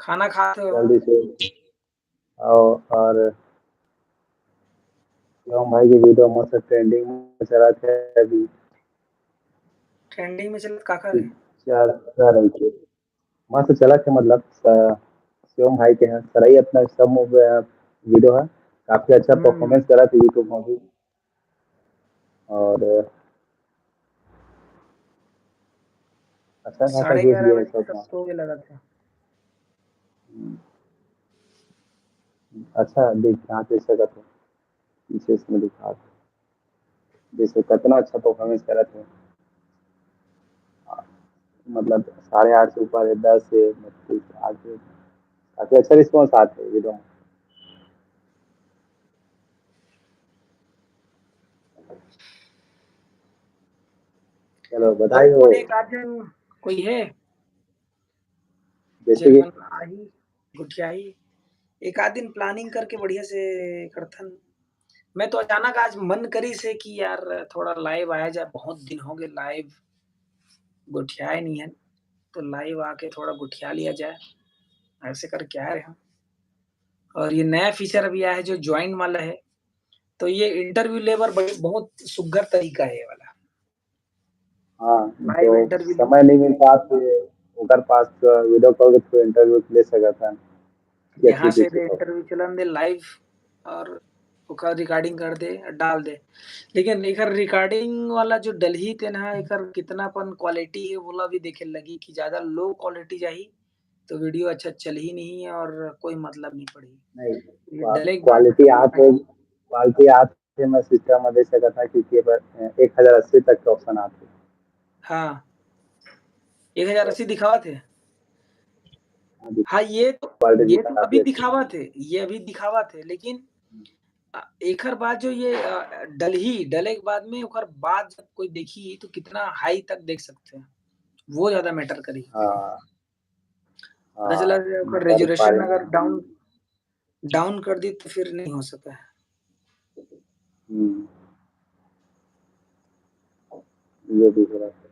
खाना खाते हो? जल्दी से। और, और शिवम भाई की video मस्त trending में चलत हे अभी। ट्रेंडिंग में चलत काकर है? अच्छा, अच्छा रही के। मस्त चलत है, मतलब, स-, शिवम भाई के है, सरई अपना सब मूव-, अ, वीडियो है, काफी अच्छा हम्म। परफॉर्मेंस करत है YouTube में भी। और, अ, अच्छा खासा साढ़े व्यूज ग्यारह भी है बजे सब सब में। सो के लगत है। हम्म। अच्छा, दिखात है सकत है, विशेष में दिखात है। जैसे कितना अच्छा परफॉर्मेंस करत है। मतलब, साढ़े आठ से ऊपर है, दस है, बत्तीस, आठ है। काफी अच्छा रिस्पॉन्स आत है वीडियो में। चलो, बधाई हो। और एक आध जन कोई है? जैसे कि जन मन आही, गोठियाही, एक आध दिन प्लानिंग करके बढ़िया से करथन। मैं तो अचानक आज मन करिस हे कि यार, थोड़ा लाइव आया जाए, बहुत दिन हो गए लाइव गोठियाए नहीं है, तो लाइव आके थोड़ा गोठिया लिया जाए, ऐसे करके आए हैं। और ये नया फीचर अभी आया है जो ज्वाइन वाला है, तो ये इंटरव्यू ले बर बड़ी, बहुत सुग्घर तरीका है ये वाला। हाँ, लाइव जो इंटरव्यू समय नहीं मिल पात, ओकर पास वीडियो कॉल के थ्रू इंटरव्यू ले सकत हन। ये यहाँ अच्छी से चीज दे है। इंटरव्यू चलन दे लाइव और ओकर रिकॉर्डिंग कर दे, डाल दे। लेकिन एकर रिकॉर्डिंग वाला जो डलही तेन हा, एकर कितना अपन क्वालिटी है, वोला भी देखे लगी कि ज्यादा लो क्वालिटी जाही, तो वीडियो अच्छा चलही नहीं और कोई मतलब नहीं पड़ही। नहीं, ये डले के बाद क्वालिटी आत है, क्वालिटी आत है, मैं सिस्टम में देख सकता कि के पर एक हजार अस्सी तक के ऑप्शन आत है। हाँ, एक हजार अस्सी दिखावत है। हाँ, दिख- हाँ, ये तो, क्वालिटी ये तो दिखावत अभी है। दिखावत है, ये अभी दिखावत है, लेकिन अ, एकर बाद जो ये, अ, डलही, डले के बाद में ओकर बाद जब कोई देखही तो कितना हाई तक देख सकते हैं, वो ज्यादा मैटर करी। हाँ, पता चला हाँ, कि ओकर मैं कर रेजुलेशन पारे अगर नहीं। डाउन, डाउन कर दी तो फिर नहीं हो सका है। हम्म। ये भी गलत है।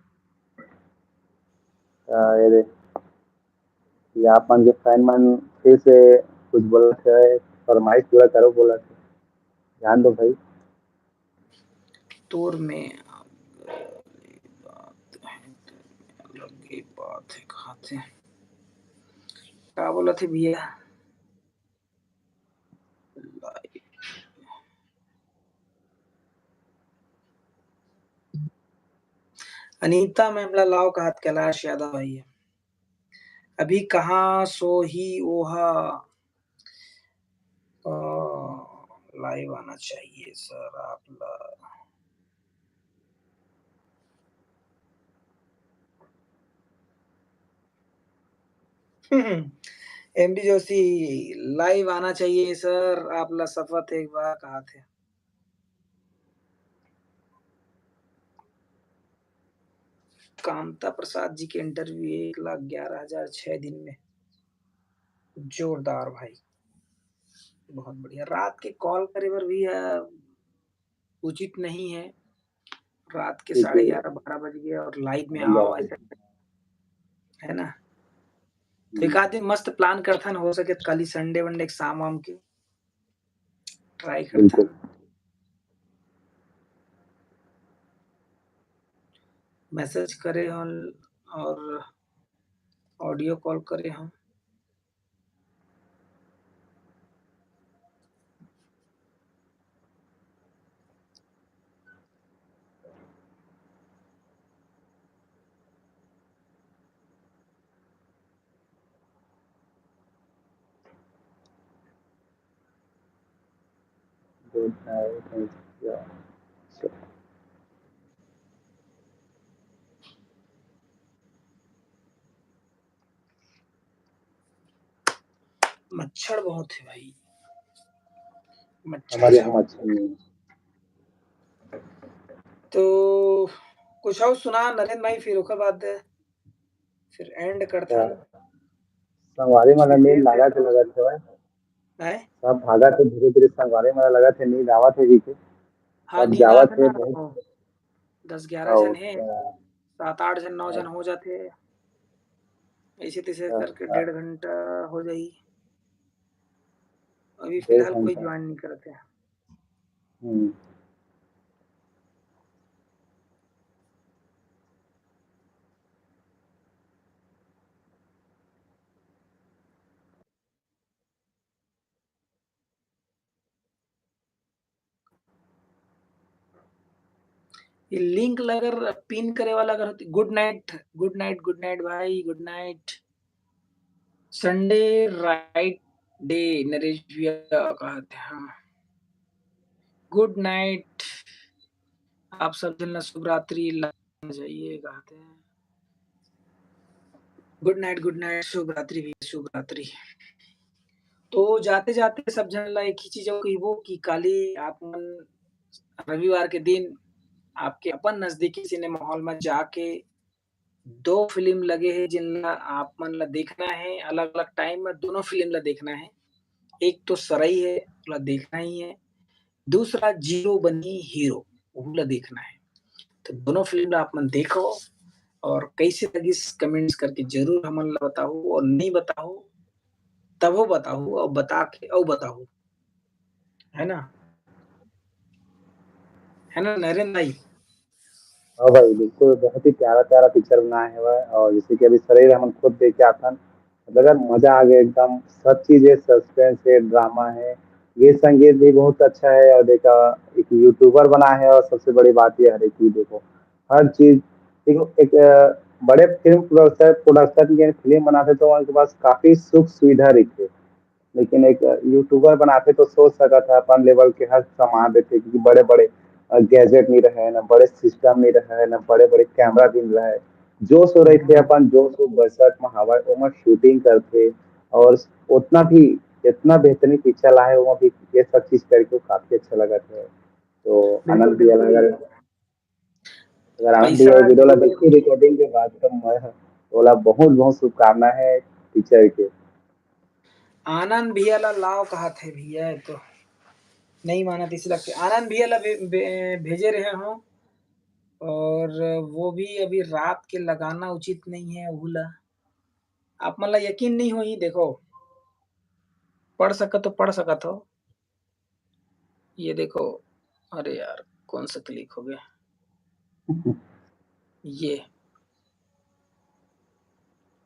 आ, ये दे, ये आप मन के फैन मन फिर से कुछ बोलत है, फरमाइश पूरा करो बोलत है, ध्यान दो भाई। तोर में अलग ही बात है, कहा थे, का बोलत है भैया? अनीता मैम ला लाव कहत कैलाश यादव भाई, अभी कहाँ सो ही ओहा? अ, लाइव आना चाहिए सर आप ला। एमडी जोशी, लाइव आना चाहिए सर आप ला, सफत एक बार कहा थे। कामता प्रसाद जी के इंटरव्यू एक लाख ग्यारह हजार छह दिन में, जोरदार भाई, बहुत बढ़िया। रात के कॉल करे बर भी, अ, उचित नहीं है, रात के साढ़े ग्यारह बारह बज गए और लाइव में आओ ऐसे, है ना? तो एक आध दिन मस्त प्लान करथन, हो सके तो काली संडे वंडे के शाम वाम के ट्राई करथन। मैसेज करे हो और ऑडियो कॉल करे हो। मच्छर बहुत है भाई, मच्छर हमारे यहाँ मच्छर नहीं है। तो कुछ और सुना नरेंद्र भाई, फिर ओकर बाद फिर एंड करथन। संगवारी मन ला नींद लागत हे, लगत हे। हैं? सब भागत हे धीरे-धीरे, संगवारी मन ला लगत हे नींद आवत हे जी के। हाँ, सब नींद जावत हे, बहुत। दस ग्यारह झन हे, सात आठ झन, नौ झन हो जाथे। ऐसे तैसे करके डेढ़ घंटा हो जाही। अभी फिलहाल कोई ज्वाइन नहीं करत हे। हम्म। ये लिंक ला अगर पिन करे वाला अगर होती, good night, good night, good night भाई, good night. Sunday right day, Naresh भैया कहत हे, हाँ। गुड नाइट, आप सब झन ला शुभ रात्रि, ला जाइए कहत हे। गुड नाइट, गुड नाइट, शुभ रात्रि भी, शुभ रात्रि। तो जाते-जाते सब झन ला एक ही चीज अउ कहिबो कि काली आप मन रविवार के दिन आपके अपन नजदीकी सिनेमा हॉल में जाके दो फिल्म लगे हे, जिन ला आप मन ला देखना हे, अलग-अलग टाइम में दोनों फिल्म ला देखना हे। एक तो सरई हे, ओला देखना ही हे, दूसरा जीरो बनी हीरो, ओहू ला देखना हे। तो दोनों फिल्म ला आप मन देखो और कैसे लगिस कमेंट्स करके जरूर हमन ला बताहू और नहीं बताहू तभो बताहू और बता के अउ बताहू, है ना? है ना नरेंद्र भाई? हाँ भाई, बिल्कुल, बहुत ही प्यारा प्यारा पिक्चर बनाए हवय और जैसे कि अभी सरई हमन खुद देख के आथन, मगर मजा आ गया एकदम। सब चीज है, सस्पेंस है, ड्रामा है, गीत संगीत भी बहुत अच्छा है। और देखा, एक यूट्यूबर बना है और सबसे बड़ी बात यह है कि देखो, हर चीज, देखो, एक अ, बड़े फिल्म प्रोडक्शन प्रोडक्शन के फिल्म बनाते तो उनके पास काफी सुख सुविधा रहिथे, लेकिन एक यूट्यूबर बनाते तो सोच सकत है अपन लेवल के हर सामान देते, क्योंकि बड़े बड़े गैजेट नहीं रहे ना, बड़े सिस्टम नहीं रहे ना, बड़े बड़े कैमरा भी नहीं रहे। जो सो रहिथे अपन जो सो बजट में हवा ओमा शूटिंग करते और उतना भी इतना बेहतरीन पिक्चर लाए, ओमा भी ये सब चीज करके काफी अच्छा लगत है। तो आनंद भी अलग अलग अगर आप भी पैसा ये वीडियो ला देखिए रिकॉर्डिंग के बाद तो मैं ओला बहुत बहुत शुभकामना है टीचर के। आनंद भैया ला लाव कहत है भैया, ये तो नहीं मानत इसी लगते। आनंद भैया ला भे-, भे-, भेजे रहे हो और वो भी अभी रात के लगाना उचित नहीं है। ओहू ला आप मन ला यकीन नहीं होही, देखो पढ़ सकत हो, पढ़ सकत हो। ये देखो, अरे यार, कौन सा क्लिक हो गया? ये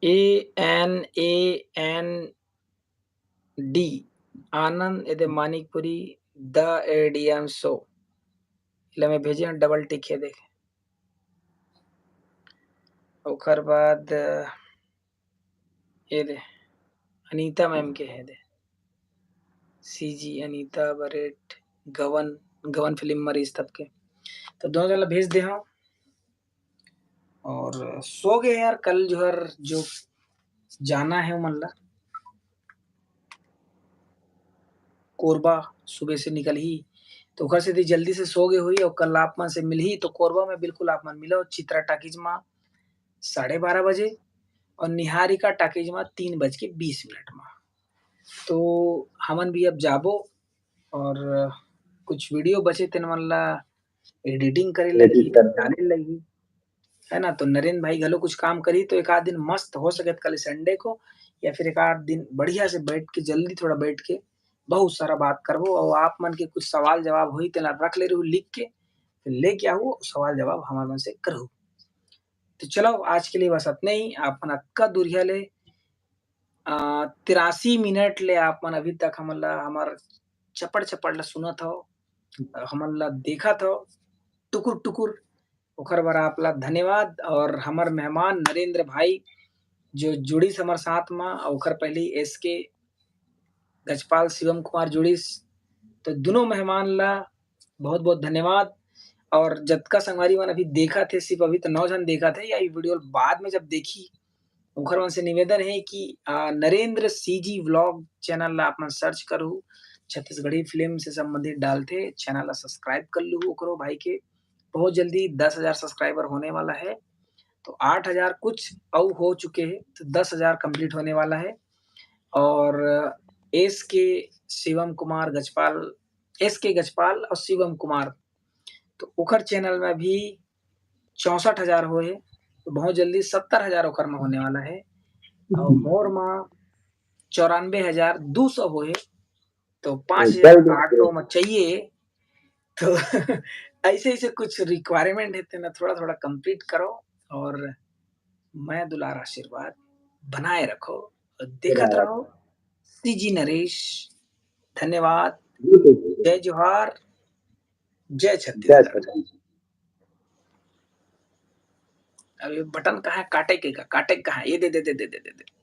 A N A N D, आनंद एदे मानिकपुरी, द एडीएम शो। इला मैं भेजे हूँ, डबल टिक है, देख। ओकर बाद ये दे, अनीता मैम के है दे, सीजी अनीता बरेट, गवन, गवन फिल्म मरीज तब के। तो दोनों जन ला भेज दे हूँ। और सो गए यार, कल जो हर जो जाना है ओमन ला, कोरबा सुबह से निकलही, तो ओकर सेती जल्दी से सो गए होही और कल आप मन से मिलही तो कोरबा में बिल्कुल आप मन मिलो चित्रा टाकीज मा साढ़े बारह बजे और निहारिका टाकीज मा तीन बज के बीस मिनट मा। तो हमन भी अब जाबो और कुछ वीडियो बचे तेन मन ला एडिटिंग करे लगही, डाले लगही, है ना? तो नरेंद्र भाई घलो कुछ काम करही, तो एक आध दिन मस्त हो सके कल संडे को, या फिर एक आध दिन बढ़िया से बैठ के, जल्दी थोड़ा बैठ के बहुत सारा बात करबो। और आप मन के कुछ सवाल जवाब होही, तेला रख ले रहू लिख के, फिर लेके आहू, सवाल जवाब हमार मन से करहू। तो चलो, आज के लिए बस अतने ही। आप मन अतका दुरिहा ले, अ, तिरासी मिनट ले आप मन अभी तक हमन ला, हमर चपड़ चपड़ ला सुनत हव, हमन ला देखत हव टुकुर टुकुर, ओकर बर आप ला धन्यवाद। और हमर मेहमान नरेंद्र भाई जो जुड़िस हमर साथ मा, ओकर पहले एस के गजपाल, शिवम कुमार जुड़िस, तो दोनों मेहमान ला बहुत बहुत धन्यवाद। और जतका संगवारी मन अभी देखत हे, सिर्फ अभी तो नौ झन देखत हे, या ये वीडियो बाद में जब देखी, ओखर मन से निवेदन हे कि, आ, नरेंद्र सीजी व्लॉग चैनल ला आप मन सर्च करहू, छत्तीसगढ़ी फिल्म से संबंधित डालथे, चैनल ला सब्सक्राइब कर लूहू ओकरो भाई के। बहुत जल्दी दस हजार सब्सक्राइबर होने वाला है, तो आठ हजार कुछ अउ हो चुके हे, तो दस हजार कंप्लीट होने वाला है। और एस के शिवम कुमार गजपाल, एस के गजपाल और शिवम कुमार, तो ओकर चैनल में भी चौसठ हजार होए, तो बहुत जल्दी सत्तर हजार ओकर में होने वाला है। और मोर में चौरानबे हजार दो सौ होए, तो पाँच हजार काटो में चाहिए। तो ऐसे ऐसे कुछ रिक्वायरमेंट है, तेना थोड़ा थोड़ा कंप्लीट करो और मैं दुलार आशीर्वाद बनाए रखो, देखत रहो सीजी नरेश। धन्यवाद। जय जोहार, जय छत्तीसगढ़। अब ये बटन कहाँ है? काटे के का? काटे के कहाँ है? ये दे, दे, दे, दे, दे, दे, दे।